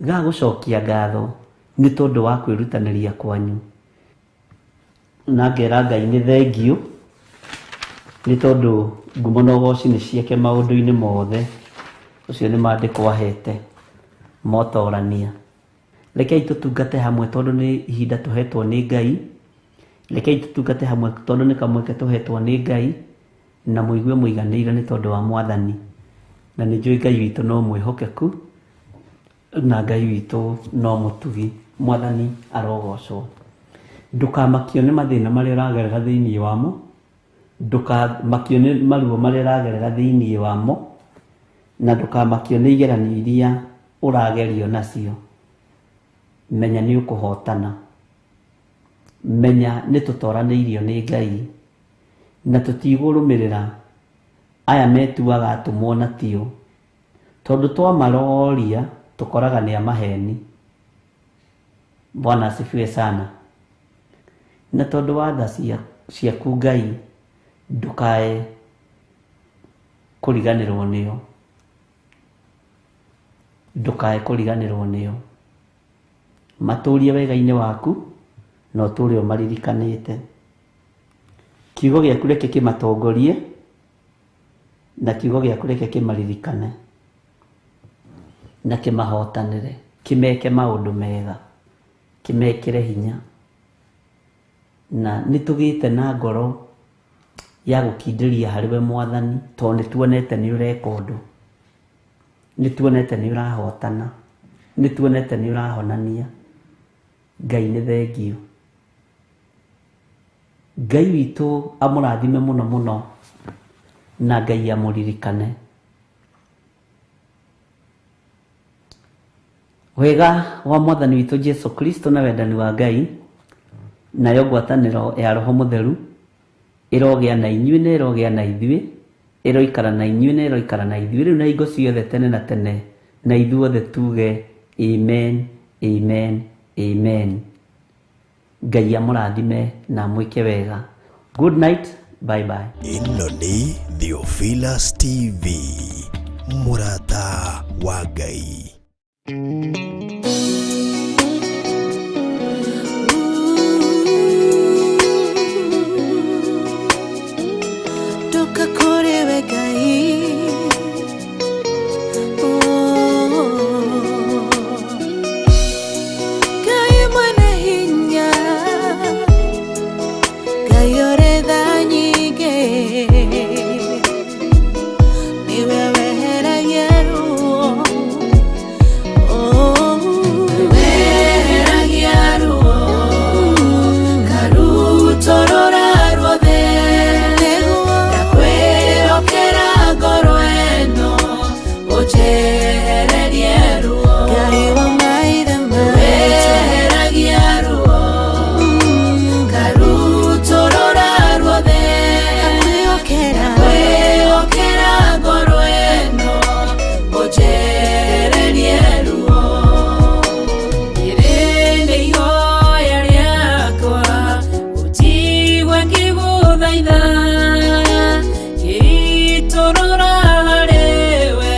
ga gũcokia ngatho nĩ tondũ wa kwĩrutanĩria kwanyu. Na ngera Ngai nĩ thengiũ nĩ tondũ ngumo na ũgoci nĩ ciake maũndũ-inĩ mothe. Ũcio nĩ maandĩko ahete motorania. Rekei tũtungate hamwe tondũ nĩ ihinda tũhetwo nĩ Ngai. Rekei tũtungate hamwe tondũ nĩ kamweke tũhetwo nĩ Ngai, na mũigue mũiganĩire nĩ tondũ wa Mwathani. Na nĩ njũĩ Ngai witũ no mwĩhokeku, na Ngai witũ no mũtugi. Mwathani arogocwo. Ndũkamakio nĩ mathĩna marĩa ũragerera thĩinĩ wamo, ndũkamakio nĩ maruo marĩa ũragerera thĩinĩ wamo, na ndũkamakio nĩ igeranio iria ũragerio nacio. Menya nĩ ũkũhotana. Menya nĩ tũtoranĩirio nĩ Ngai, na tũtigũrũmĩrĩra aya metuaga atũmwo na tio, tondũ twamaroria tũkoraga nĩ a maheni. Bwana asifiwe sana. Na tondũ wa tha ciaku Ngai, ndũkae kũriganĩrwo nĩo, ndũkae kũriganĩrwo nĩo. Matũrie wega-inĩ waku na ũtũre ũmaririkanĩte. Kiugo gĩaku reke kĩmatongorie, na kiugo gĩaku reke kĩmaririkane na kĩmahotanĩre, kĩmeke maũndũ mega, kĩmekĩre hinya. Na nĩ tũgĩte na ngoro ya gũkindĩria harĩ we Mwathani, tondũ nĩ tuonete nĩ ũreka ũndũ, nĩ tuonete nĩ ũrahotana, nĩ tuonete nĩ ũrahonania. Ngai nĩ thengiũ. Ngai witũ amũrathime mũno mũno, na Ngai amũririkane. Wega wa Mwathani witũ Jesu Kristo na wendani wa Ngai nayo ngwatanĩro ya Roho Mũtheru ĩrogĩa na inyuĩ na ĩrogĩa na ithuĩ, ĩroikara na inyuĩ na ĩroikara na ithuĩ rĩu na hingo ciothe tene na tene, na ithuothe tuge amen, amen, amen. Ngai amũrathime na amwĩke wega. Good night, bye bye. Ĩno nĩ Theophilus TV, mũrata wa Ngai. Ndoka kũrĩ we Ngai. Oh. Ngai mwene hinya, Ngai ũrĩ tha nyingĩ, nĩwe weheragia ruo. Oh. Weheragia ruo, karutorora ruothe. Ndakwĩhokera ngoro ĩno, ũnjehererie ruo. Ngai wa maithe maitũ. Weheragia ruo, karutorora ruothe. Ndakwĩhokera ngoro ĩno, ũnjehererie ruo. Rĩrĩ nĩ ihoya rĩakwa, ũnjigue ngĩgũthaitha, ngĩitũrũra harĩwe,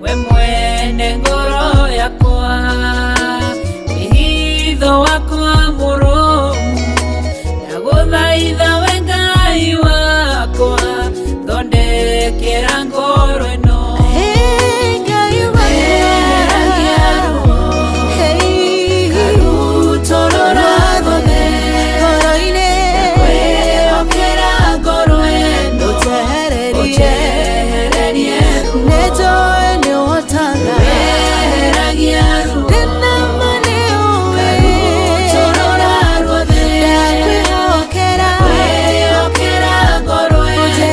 we mwene ngoro yakwa. Wĩhitho wakwa mũrũmu, ndagũthaitha we Ngai wakwa, thondekera ngoro ĩno. Weheragia ruo, karutorora ruothe. Ndakwĩhokera ngoro ĩno, ũnjehererie ruo. Weheragia ruo, karutorora ruothe. Ndakwĩhokera ngoro ĩno,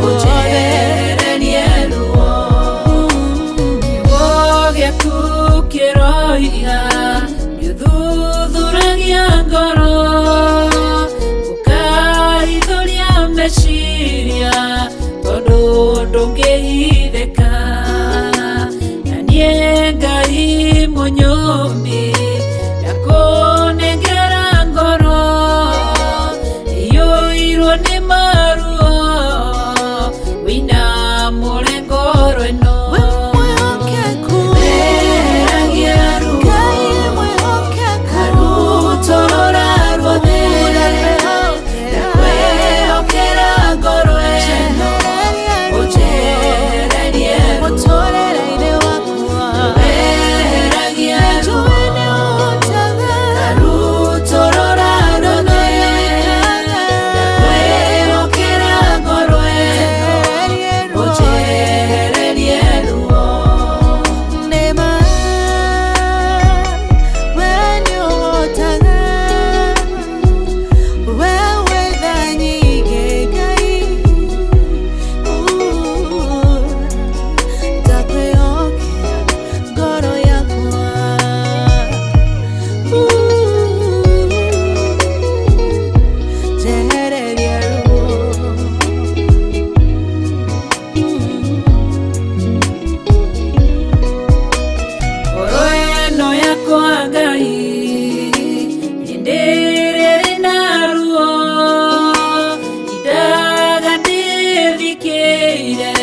ũnjehererie ruo. Kiugo gĩaku kĩroiga nĩũthuthuragia ngoro, ũkahithũria meciria, tondũ ndũngĩhithĩka. Na niĩ Ngai mũnyũmbi, ndakũnengera ngoro ĩiyũirwo nĩ maruo, wĩinamũre ngoro ĩno. Weheragia ruo, karutorora ruothe. Ndakwĩhokera ngoro ĩno, ũnjehererie ruo. Weheragia ruo, karutorora ruothe. Ndakwĩhokera ngoro ĩno, ũnjehererie ruo. Ngoro ĩno yakwa Ngai, hĩndĩ ĩrĩa ĩrĩ na ruo, indaga ndĩthikĩire,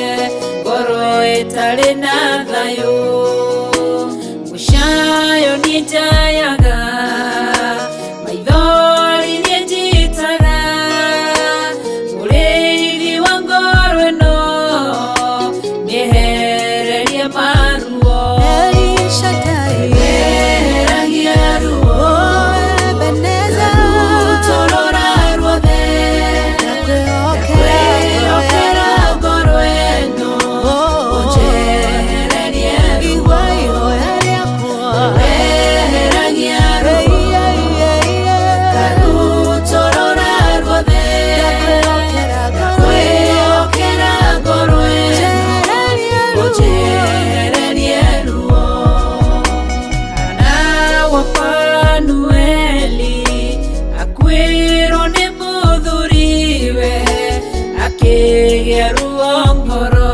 ngoro ĩtarĩ na thayũ. Mũcayo niĩ njayaga, maithori niĩ njitaga, mũrĩithi wa ngoro ĩno, mĩehererie maruo. Weheragia ruo, karutorora ruothe. Ndakwĩhokera ngoro ĩno, ũnjehererie ruo. Akuĩrwo nĩ mũthuriwe akĩgĩa ruo ngoro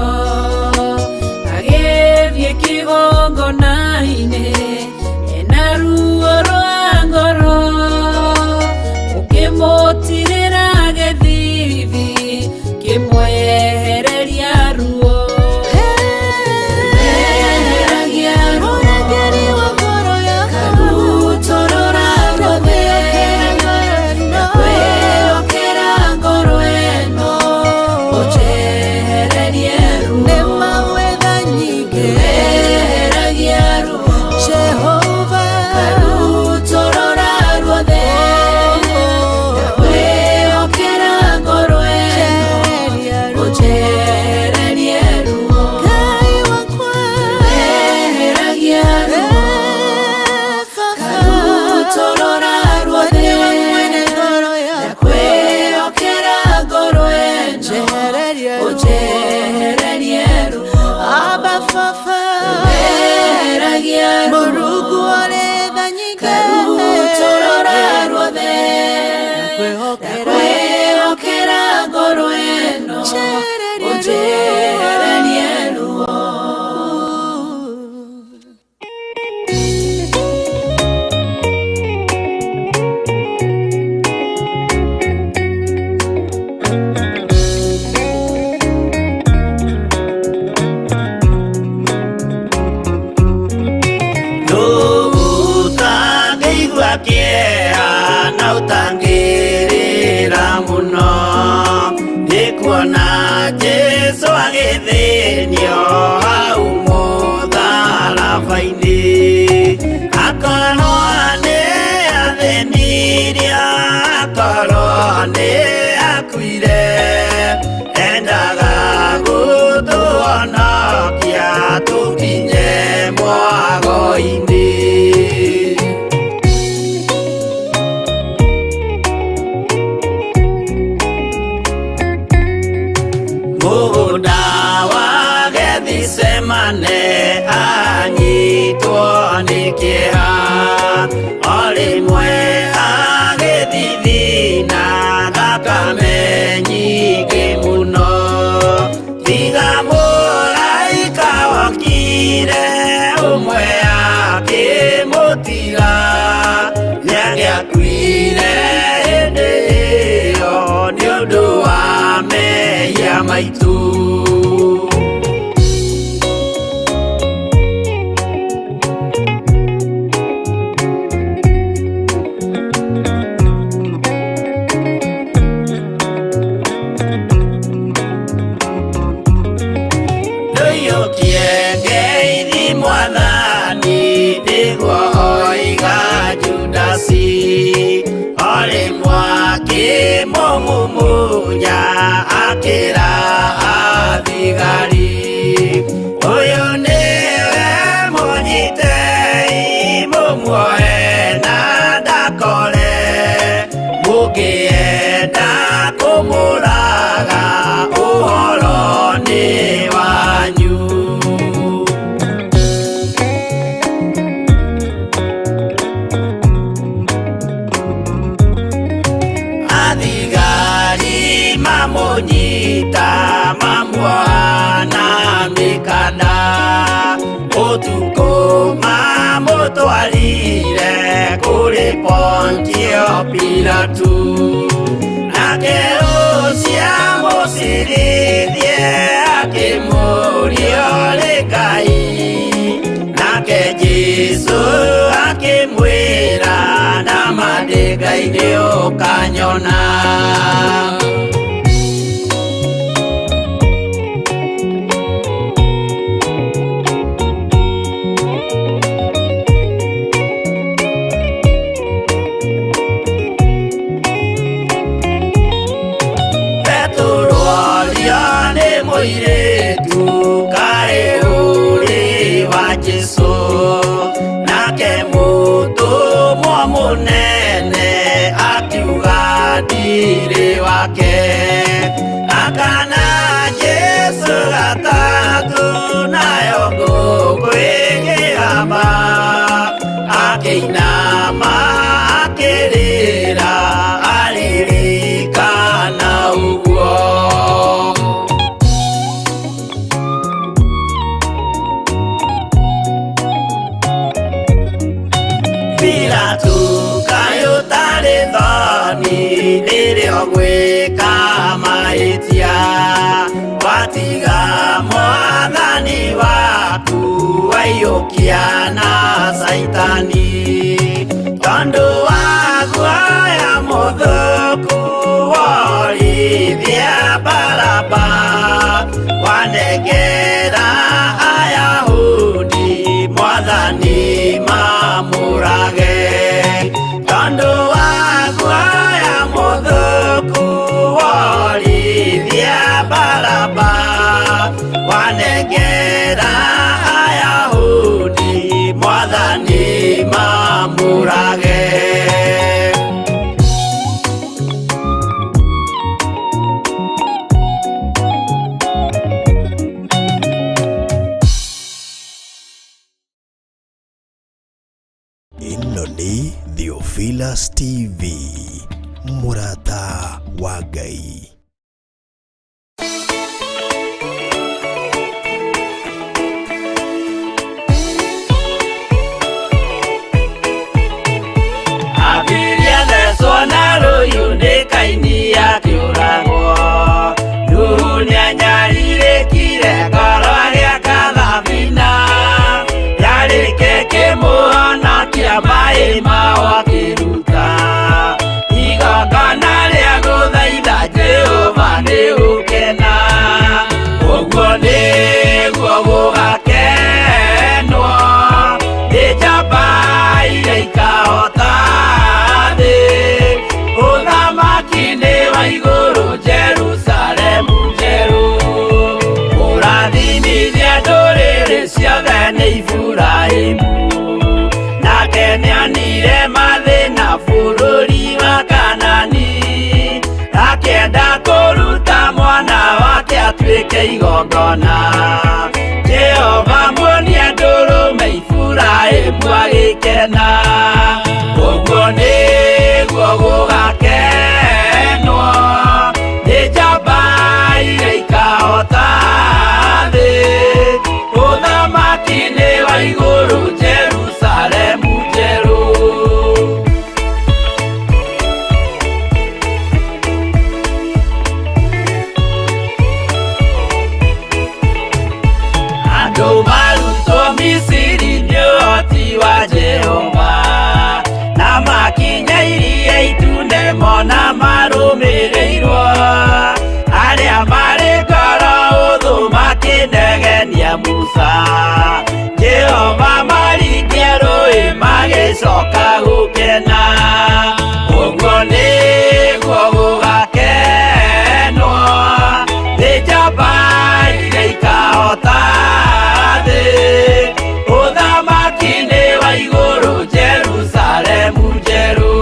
agĩthiĩ kĩgongona-inĩ ena ruo rwa ngoro ũkĩmũtirĩra gĩthithi kĩmwehereria ruo Eheragia ruo karutorora ruothe ndakwĩhokera ngoro ĩno ũnjehererie ruo Eheragia ruo karutorora ruothe ndakwĩhokera ngoro ĩno ũnjehererie ruo Eheragia ruo karutorora ruothe ndakwĩhokera ngoro ĩno ũnjehererie ruo Eheragia ruo karutorora ruothe ndakwĩhokera ngoro ĩno ũnjehererie ruo. Ũtangĩigua kĩeha na ũtangĩrĩra mũno nĩ kuona Jesũ agĩthĩnio hau mũtharaba-inĩ akorwo nĩ athĩnirio akorwo nĩ akuire endaga gũtũhonokia tũkinye mwago-inĩ. Mũgũnda wa Gethisemane anyitwo nĩ kĩeha o rĩmwe agĩthithina thakame nyingĩ mũno tiga mũraika wokire ũmwe akĩmũtiga nĩangĩakuire hĩndĩ ĩyo nĩ ũndũ wa mehia maitũ. Ndũiyũkie ngeithi mwathani nĩguo oiga Judasi o rĩmwe akĩmũmumunya akĩra athigari ũyũ nĩwe mũnyitei mũmuoe na ndakore mũngĩenda kũmũraga ũhoro nĩ wanyu. Athigari mamũnyita mamuoha na mĩkanda ũtukũ mamũtwarire kũrĩ Pontio Pilatu nake ũcio amũcirithie akĩmũũria ũrĩ Ngai nake Jesũ akĩmwĩra nama ndĩ Ngai nĩ ũkanyona. Petero orio nĩ mũirĩtu kaĩ ũrĩ wa Jesũ nake mũtũmwo mũnene akiuga ndirĩ wake akana Jesũ gatatũ nayo ngũkũ ĩkĩhamba akĩinama akĩrĩra Ũkaiyũkia na Caitani tondũ wa guoya mũthũku worithia Baraba wanengera Ayahudi mwathani mamũrage tondũ wa guoya mũthũku worithia Baraba wanengera Ayahudi mwathani mamũrage. Ĩno nĩ Theophilus TV, mũrata wa Ngai. Abiria thecwo na rũhiũ nĩ Kaini akĩũragwo. Nuhu nĩanyarirĩkire ngoro agĩaka thabina yarĩke kĩmũhonokia maĩ mao akĩruta igongona rĩa gũthaitha Jehova nĩ gũkena. Ũguo nĩguo gũgakenwo nĩ njamba iria ikahota thĩ. Ũthamaki-inĩ wa igũrũ Jerusalemu njerũ kũrathimithia ndũrĩrĩ ciothe nĩ Iburahĩmu. Nake nĩonire mathĩna bũrũri wa Kanani akĩenda kũruta mwana wake atuĩke igongona. Jehova muonia ndũrũme Iburahĩmu agĩkena. Ũguo nĩguo gũgakenwo nĩ njamba iria ikahota thĩ. Ũthamaki-inĩ wa igũrũ Jerusalemu njerũ. Andũ marutwo Misiri nĩ ũhoti wa Jehova na makinya iria itune mona marũmĩrĩirwo. Arĩa marĩ ngoro ũthũ makĩnegenia Musa Jehova maringia rũĩ magĩcoka gũkena. Ũguo nĩguo gũgakenwo nĩ njamba iria ikahota thĩ. Ũthamaki-inĩ wa igũrũ Jerusalemu njerũ.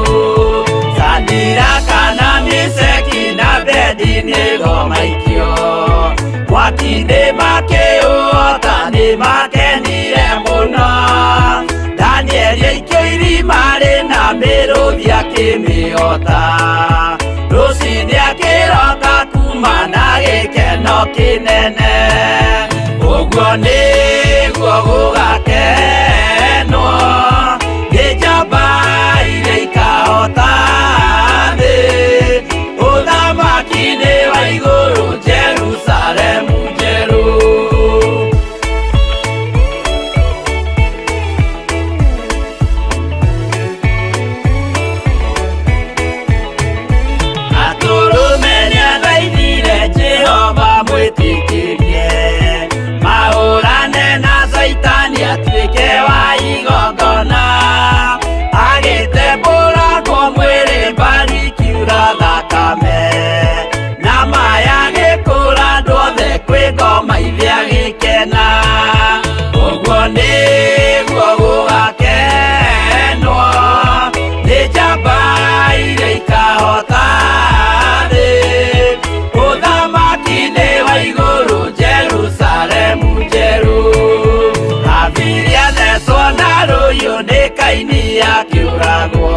Sadiraka na Meshaki na Abednego maikio mwaki-inĩ makĩũhota nĩ makenire mũno. Danieli aikio irima rĩna mĩrũthi akĩmĩhota. Rũciinĩ akĩroka kuma na gĩkeno kĩnene. Ũguo nĩguo gũgakenwo nĩ njamba iria ikahota thĩ. Ũthamaki-inĩ wa igũrũ Jerusalemu njerũ. Atũrũme nĩathaithire Jehova mwĩtĩkĩrie mahũrane na Caitani atuĩke wa igongona. Agĩtembũrangwo mwĩrĩ mbari ikiura thakame na maya agĩkũra andũ othe kwĩ ngoma ithe agĩkena. Ũguo nĩguo gũgakenwo nĩ njamba iria ikahota thĩ. Ũthamaki-inĩ wa igũrũ Jerusalemu njerũ. Abiria thecwo na rũhiũ nĩ Kaini akĩũragwo.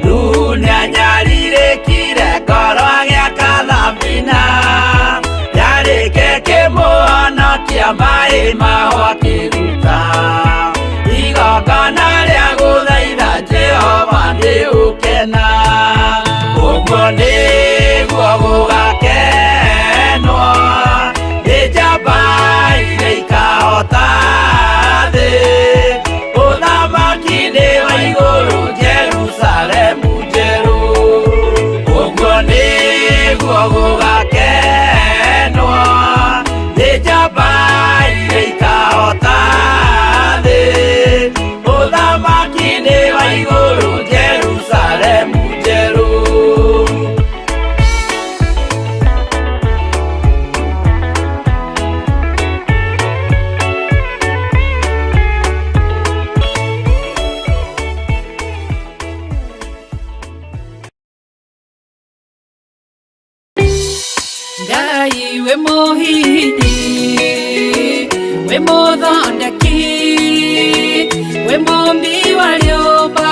Nuhu nĩanyarirĩkire ngoro agĩaka thabina yarĩke kĩmũhonokia maĩ mao akĩruta igongona rĩa gũthaitha Jehova nĩ ũkena. Ũguo nĩguo gũgakenwo nĩ njamba iria ikahota Ngai we mũhihinyi, we mũthondeki, we mũmbi wa rĩũmba,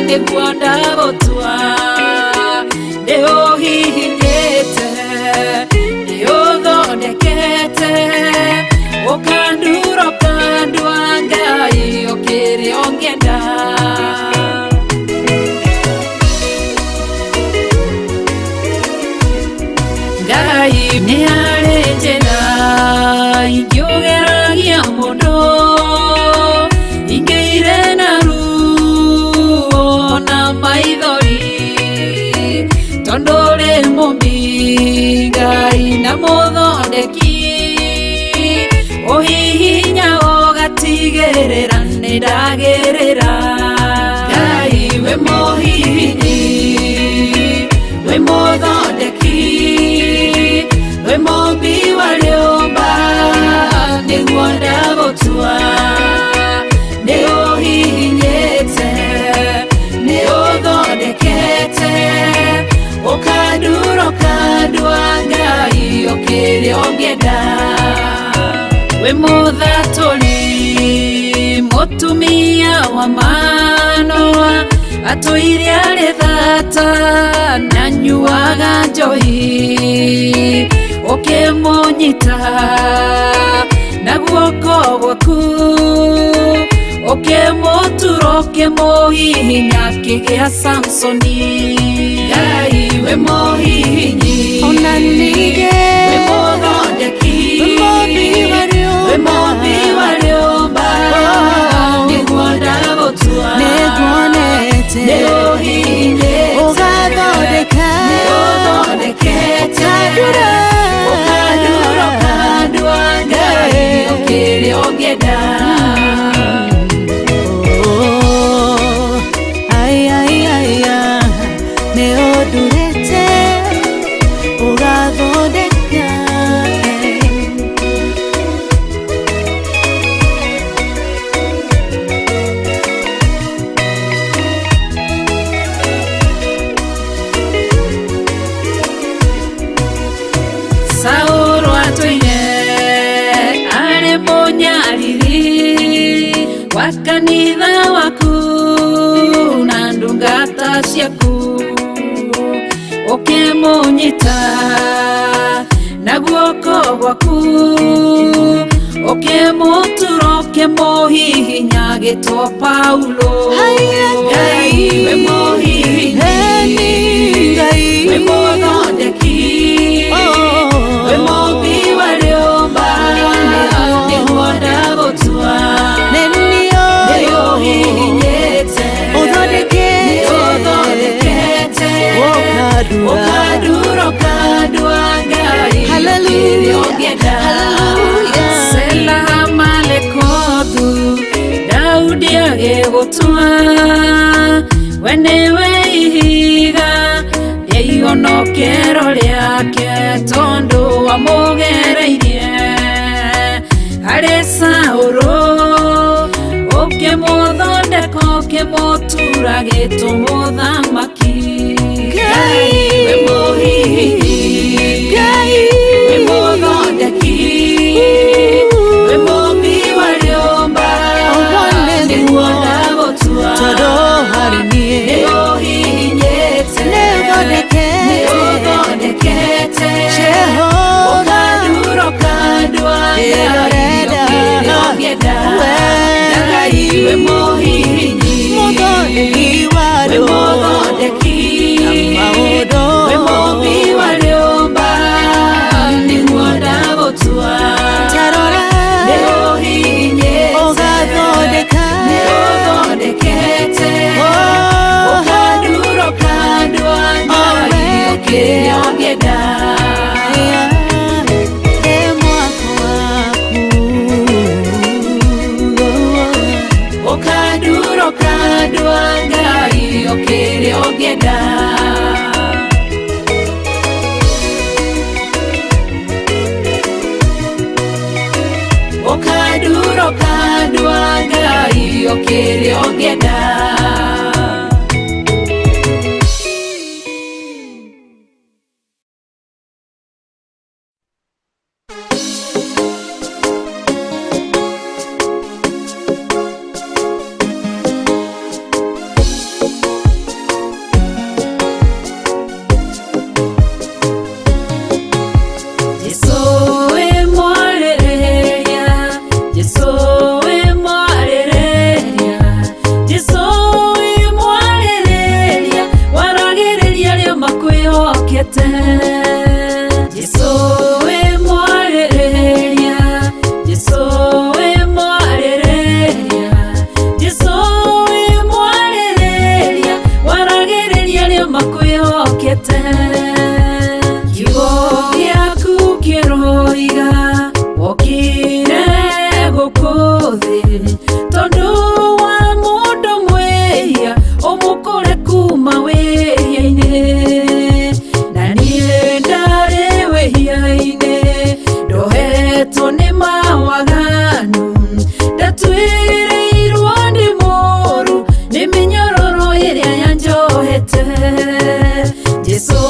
nĩguo ndagũtua. Nĩũhihinyĩte, nĩũthondekete, ũkandura ũkandua, Ngai ũkĩrĩ ũngĩenda. Ngai nĩ harĩ njĩra ingĩũgeragia mũndũ, ingĩire na ruo na maithori, tondũ ũrĩ mũmbi Ngai na mũthondeki, ũhihinya ũgatigĩrĩra nĩ ndagĩrĩra. Ngai we mũhihinyi, we mũthondeki, we mũmbi wa rĩũmba, nĩguo ndagũtua. Nĩũhihinyĩte, nĩũthondekete, ũkandura ũkandua, Ngai ũkĩrĩ ũngĩenda. We mũthatũri, mũtumia wa Manoa, atũire arĩ thata na nyuaga njohi, ũkĩmũnyita na guoko gwaku, ũkĩmũtura ũkĩmũhihinya akĩgĩa Samsoni. Ngai we mũhihinyi, Ona ningĩ we mũthondeki, we mũmbi wa rĩũmba, we mũmbi wa rĩũmba, nĩguo ndagũtua. Nĩnguonete Nĩũhihinyĩte, ũgathondeka, nĩũthondekete, ũkandura, ũkandura ũkandua, Ngai ũkĩrĩ ũngĩenda. Oh, ai, ai, ai, ah, nĩũndurĩte ũgathondeka, eh. Saũlũ atũire arĩ mũnyariri wa kanitha waku na ndungata ciaku, ũkĩmũnyita na guoko gwaku, ũkĩmũtura ũkĩmũhihinya agĩtwo Paulo. Haiya, Ngai we mũhihinyi, Eni Ngai, we mũthondeki, Oh. we mũmbi wa rĩũmba, nĩguo ndagũtua. Nĩniũĩ Nĩũhihinyĩte, ũthondekete, nĩũthondekete, ũkandura, ũkandura ũkandua, Ngai Hallelujah, ũkĩrĩ ũngĩenda. hallelujah. Sela Malekothu, Daudi agĩgũtua, we nĩwe ihiga rĩa ihonokero rĩake, tondũ wamũgereirie harĩ Saũlũ, ũkĩmũthondeka ũkĩmũtura gĩtũmũthamaki. Ngai, we mũhihinyi, Ngai, we mũthondeki, we mũmbi wa rĩũmba, Ũguo nĩguo, nĩguo ndagũtua. tondũ harĩ niĩ Nĩũhihinyĩte, nĩũthondekete, nĩũthondekete, Jehova, ũkandura ũkandua, Ngai Nĩndorenda, ũkĩrĩ ũngĩenda. we Ngai we mũhihinyi, mũthondeki wa we rĩũmba, mũthondeki, na maũndũ we ũthondekete. Kiugo gĩaku kĩroiga wokire gũkũ thĩ tondũ wa mũndũ mwĩhia ũmũkũre kuma wĩhia-inĩ, na niĩ ndarĩ wĩhia-inĩ ndohetwo nĩ mawaganu, ndatuĩrĩirwo nĩ mũru nĩ mĩnyororo ĩrĩa yanjohete. Jesũ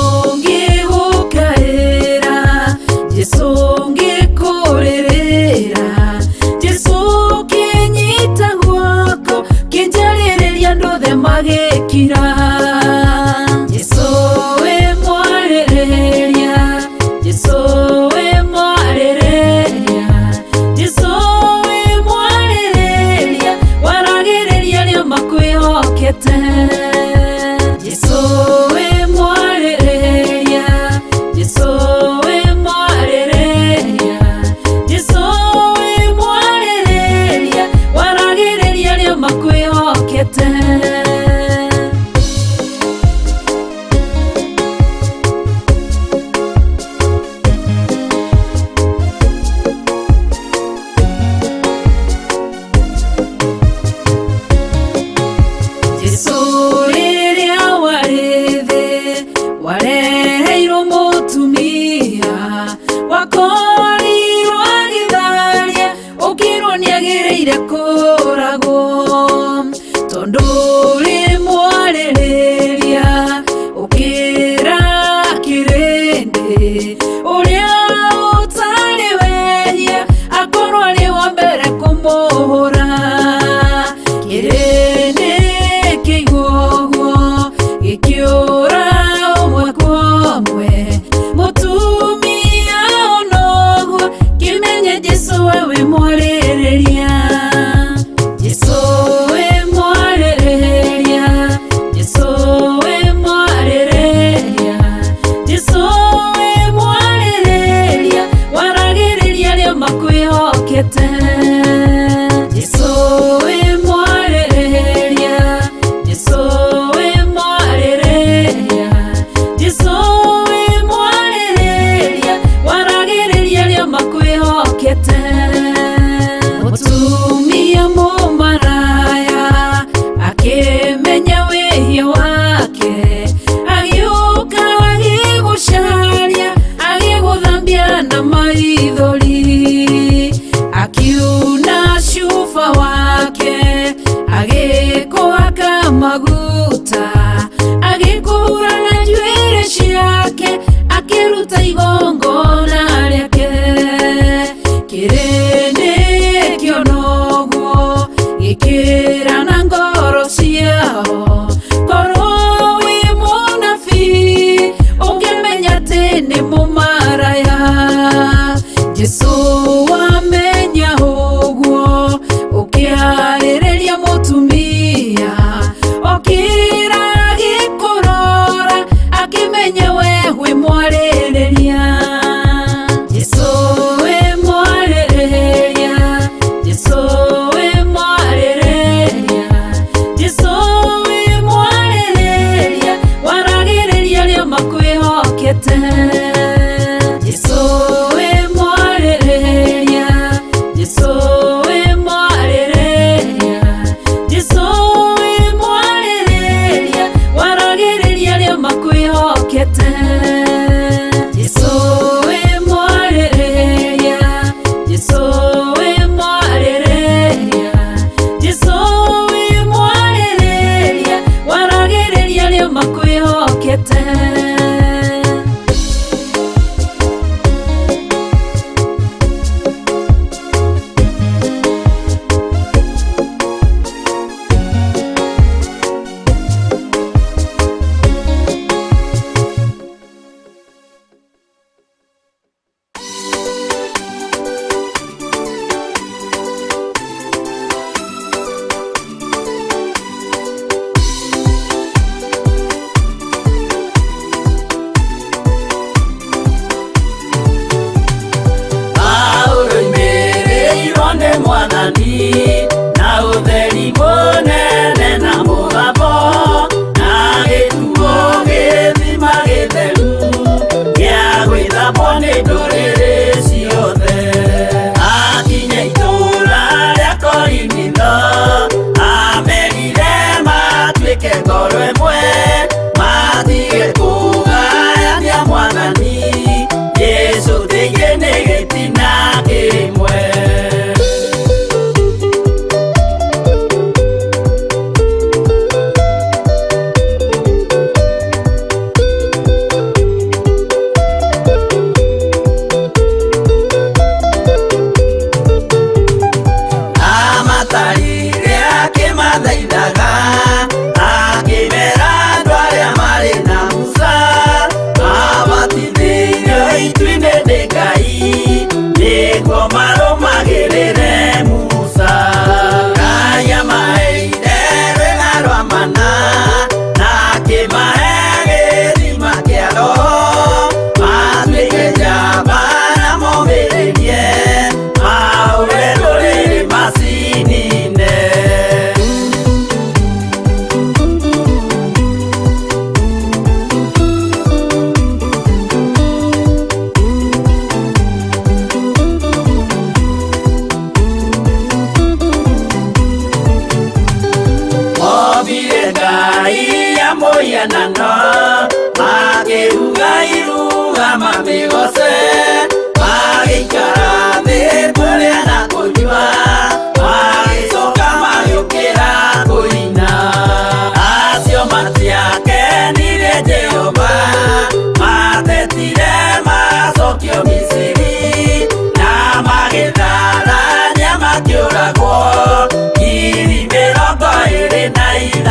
kĩmwe matige kũgayania mwathani Jesũ tĩiĩ nĩ gĩtina kĩmwe. Amatarire akĩmathaithaga akĩmera andũ arĩa marĩ na Musa mabatithĩirio itu-inĩ nĩ Ngai nĩguo marũmagĩrĩre Musa. Ngai amaheire rwĩga rwa mana na akĩmahe gĩthima kĩa Roho matuĩke njamba na momĩrĩrie mahũre ndũrĩrĩ macinine. Ombire Ngai ya mũhianano makĩruga iruga mamĩgoce magĩikara thĩ kũrĩa na kũnyua magĩcoka magĩũkĩra kũina. Acio matiakenirie Jehova matetire macokio Misiri na magĩtharania makĩũragwo 23,000.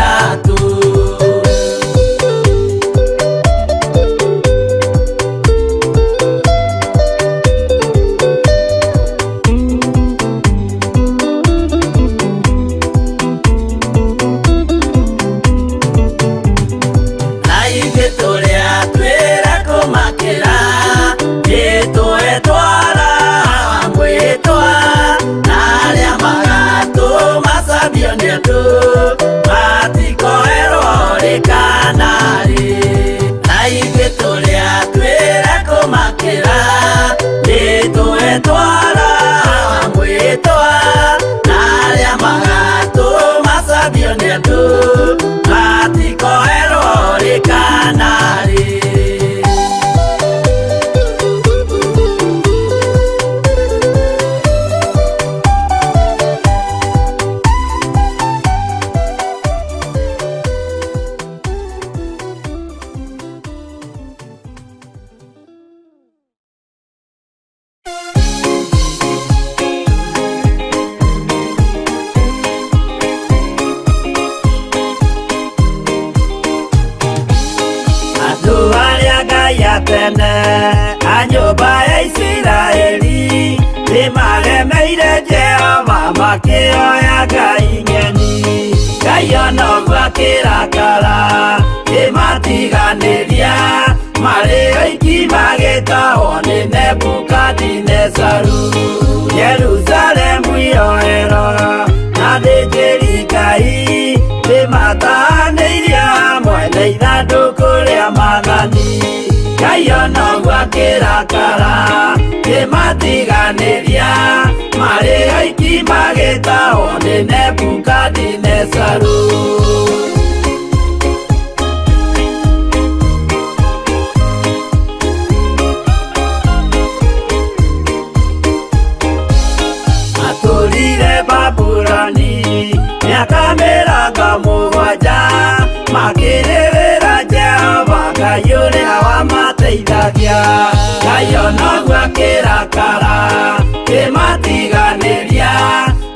Na ithuĩ tũrĩa twĩra kũmakĩra nĩtũetwara mwĩtwa na arĩa magatũmacambio nĩ andũ matikoerwo rĩ kana rĩ. Na ithuĩ tũrĩa twĩra kũmakĩra nĩtũetwara mwĩtwa na arĩa magatũmacambio nĩ andũ matikoerwo rĩ kana rĩ. Andũ arĩa Ngai a tene a nyũmba ya Isiraeli nĩmaremeire Jehova makĩoya ngai ng'eni. Ngai ona ũguo akĩrakara kĩmatiganĩria marĩ oiki magĩtahwo nĩ Nebukadinezaru. Jerusalemu yoerwo na athĩnjĩri Ngai nĩmatahanĩirio hamwe na ithandũkũ rĩa maathani. Ngai ona ũguo akĩrakara kĩmatiganĩria marĩ oiki magĩtahwo nĩ Nebukadinezaru. Matũrire Babuloni mĩaka 70 makĩrĩrĩra Jehova Ngai ũrĩa wamateithagia. Ngai ona ũguo akĩrakara kĩmatiganĩria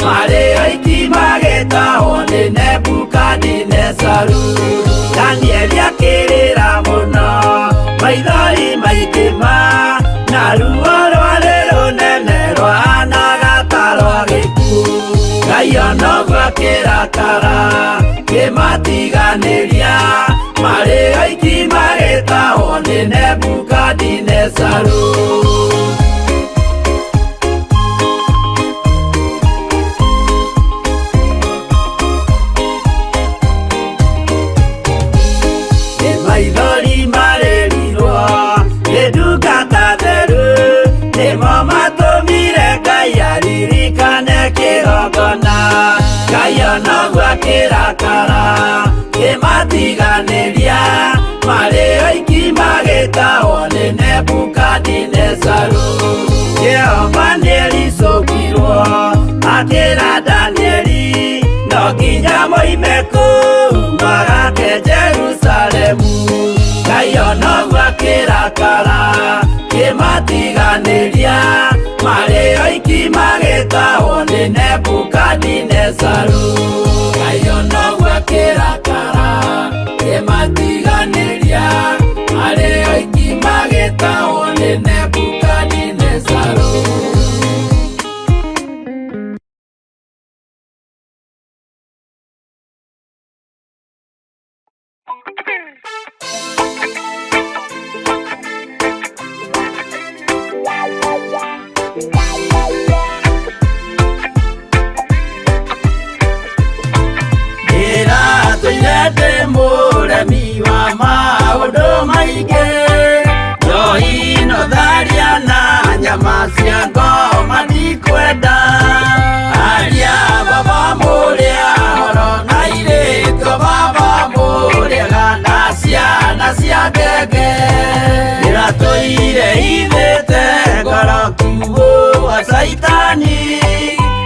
marĩ oiki magĩtahwo nĩ Nebukadinezaru. Danieli akĩrĩra mũno maithori maingĩ ma na ruo rwarĩ rũnene rwahanaga ta rwa gĩkuũ. Ngai ona ũguo akĩrakara kĩmatiganĩria marĩ oiki magĩtahwo nĩ Nebukadinezaru. Nĩ maithori marĩrirwo nĩ ndungata theru nĩmo matũmire Ngai aririkane kĩgongona. Ngai ona ũguo akĩrakara kĩmatiganĩria Akĩra Danieli no nginya moime kũu magake Jerusalemu. Ngai ona ũguo akĩrakara kĩmatiganĩria marĩ oiki magĩtahwo nĩ Nebukadinezaru. Ngai ona ũguo akĩrakara kĩmatiganĩria marĩ oiki magĩtahwo nĩ Nebukadinezaru. Ndĩratũire ndĩ mũremi wa maũndũ maingĩ, njohi no tharia na nyama cia ngoma ndikwenda. Aria baba mũrĩa horo na irĩtu baba mũrĩega na ciana cia ngenge. Ndĩratũire hithĩte ngoro kiugũ wa Caitani,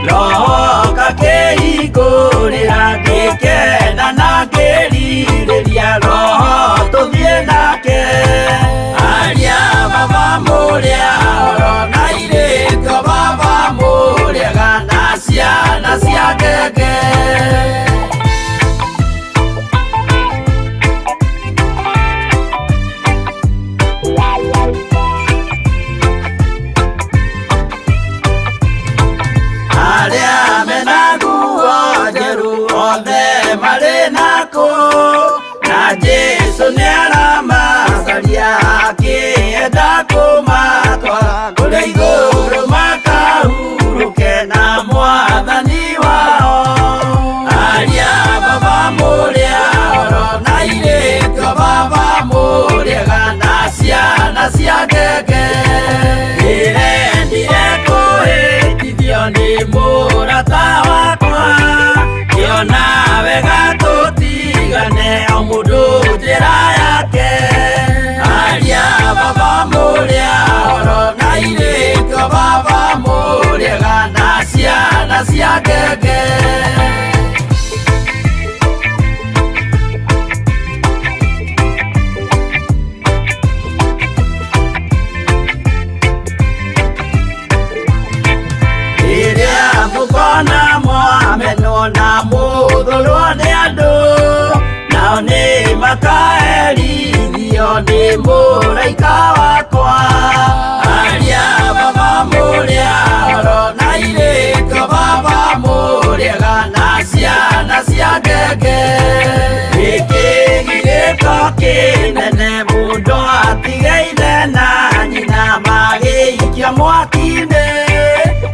roho kakĩhingũrĩra ngĩkena na ngĩrirĩria roho tũthiĩ nake. Aria baba mũrĩa horo na irĩtu baba mũrĩega na ciana cia ngenge. Arĩa mena nguo njerũ othe marĩ nakũ, na Jesũ nĩaramacaria akĩenda kũmatwara kũrĩa igũrũ makahurũke na mwathani wao. Aria baba mũrĩa horo na irĩtu baba mũrĩega na ciana cia ngenge. Ndĩrendire kũhĩtithio nĩ mũrata wakwa, ngĩona wega tũtigane o mũndũ njĩra yake. Aria baba mũrĩa horo na irĩtu baba mũrĩega na ciana cia ngenge. Rĩrĩa mũkona mwamenwo na mũthũrwo nĩ andũ, nao nĩ makaherithio nĩ mũraika wakwa. Aria baba mũrĩa horo na irĩtu baba mũrĩega na ciana cia ngenge. Gĩkĩ gĩko kĩnene mũndũ atige ithe na nyina magĩikio mwaki-inĩ,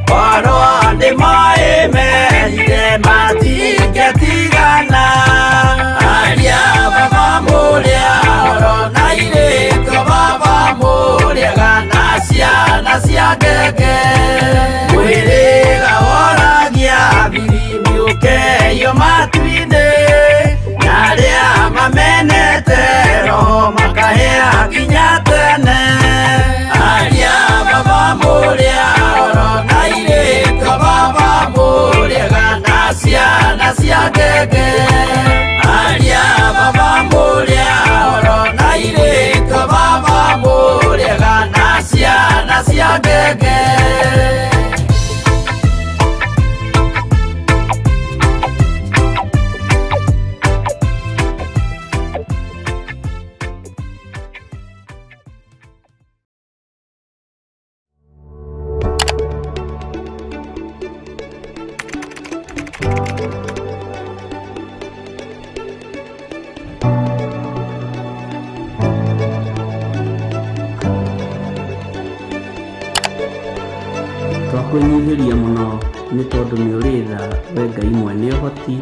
korwo nĩ moĩ merire matingĩtigana. Aria baba mũrĩa horo na irĩtu baba mũrĩega na ciana cia ngenge. Mwĩrĩga woragia thiri mĩũkeio matu-inĩ, na arĩa mamenete roho makahĩa nginya tene. Aria baba mũrĩa horo na irĩtu baba mũrĩega na ciana cia ngenge. Aria baba mũrĩa horo na irĩtu baba mũrĩega na ciana cia ngenge. Twakwĩnyihĩria mũno nĩ tondũ nĩ ũrĩ tha we Ngai mwene ũhoti.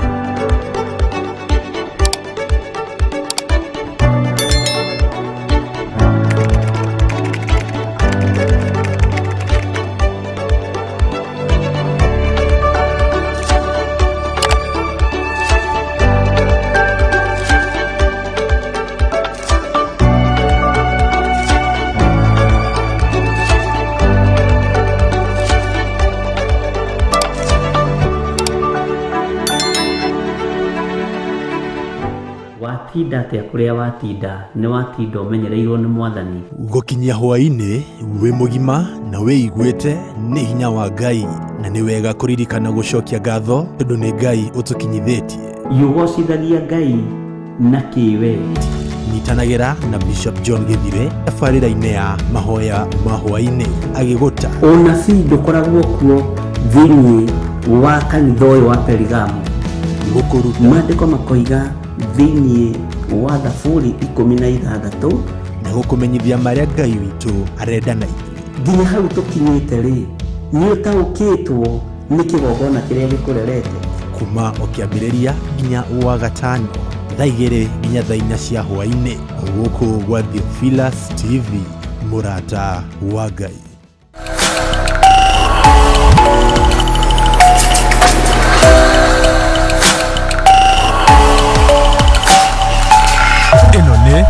Watinda atĩa kũrĩa watinda? Nĩ watinda ũmenyereirwo nĩ Mwathani. Gũkinyia hwaĩ-inĩ wĩ mũgima na wĩiguĩte nĩ hinya wa Ngai, na nĩ wega kũririkana gũcokia ngatho tondũ nĩ Ngai ũtũkinyithĩtie. Ũgocithagia Ngai na kĩwe. Nyitanagĩra na Bishop John Gĩthire tabarĩra-inĩ ya mahoya ma hwaĩ-inĩ agĩgũta. Ũnabii ndũkoragwo kuo thĩinĩ wa kanitha ũyũ wa Perigamo. Gũkũruta. Maandĩko makoiga thĩinĩ wa Thaburi 16 na gũkũmenyithia marĩa Ngai witũ arenda na ithuĩ. Nginya hau tũkinyĩte rĩ, nĩ ũtaũkĩtwo nĩ kĩgongona kĩrĩa gĩkũrerete. Kuma o kĩambĩrĩria nginya wa gatano thaa 2 nginya thaa 4 cia hwaĩ-inĩ, gũkũ gwa Theophilus TV, mũrata wa Ngai. Ĩno nĩ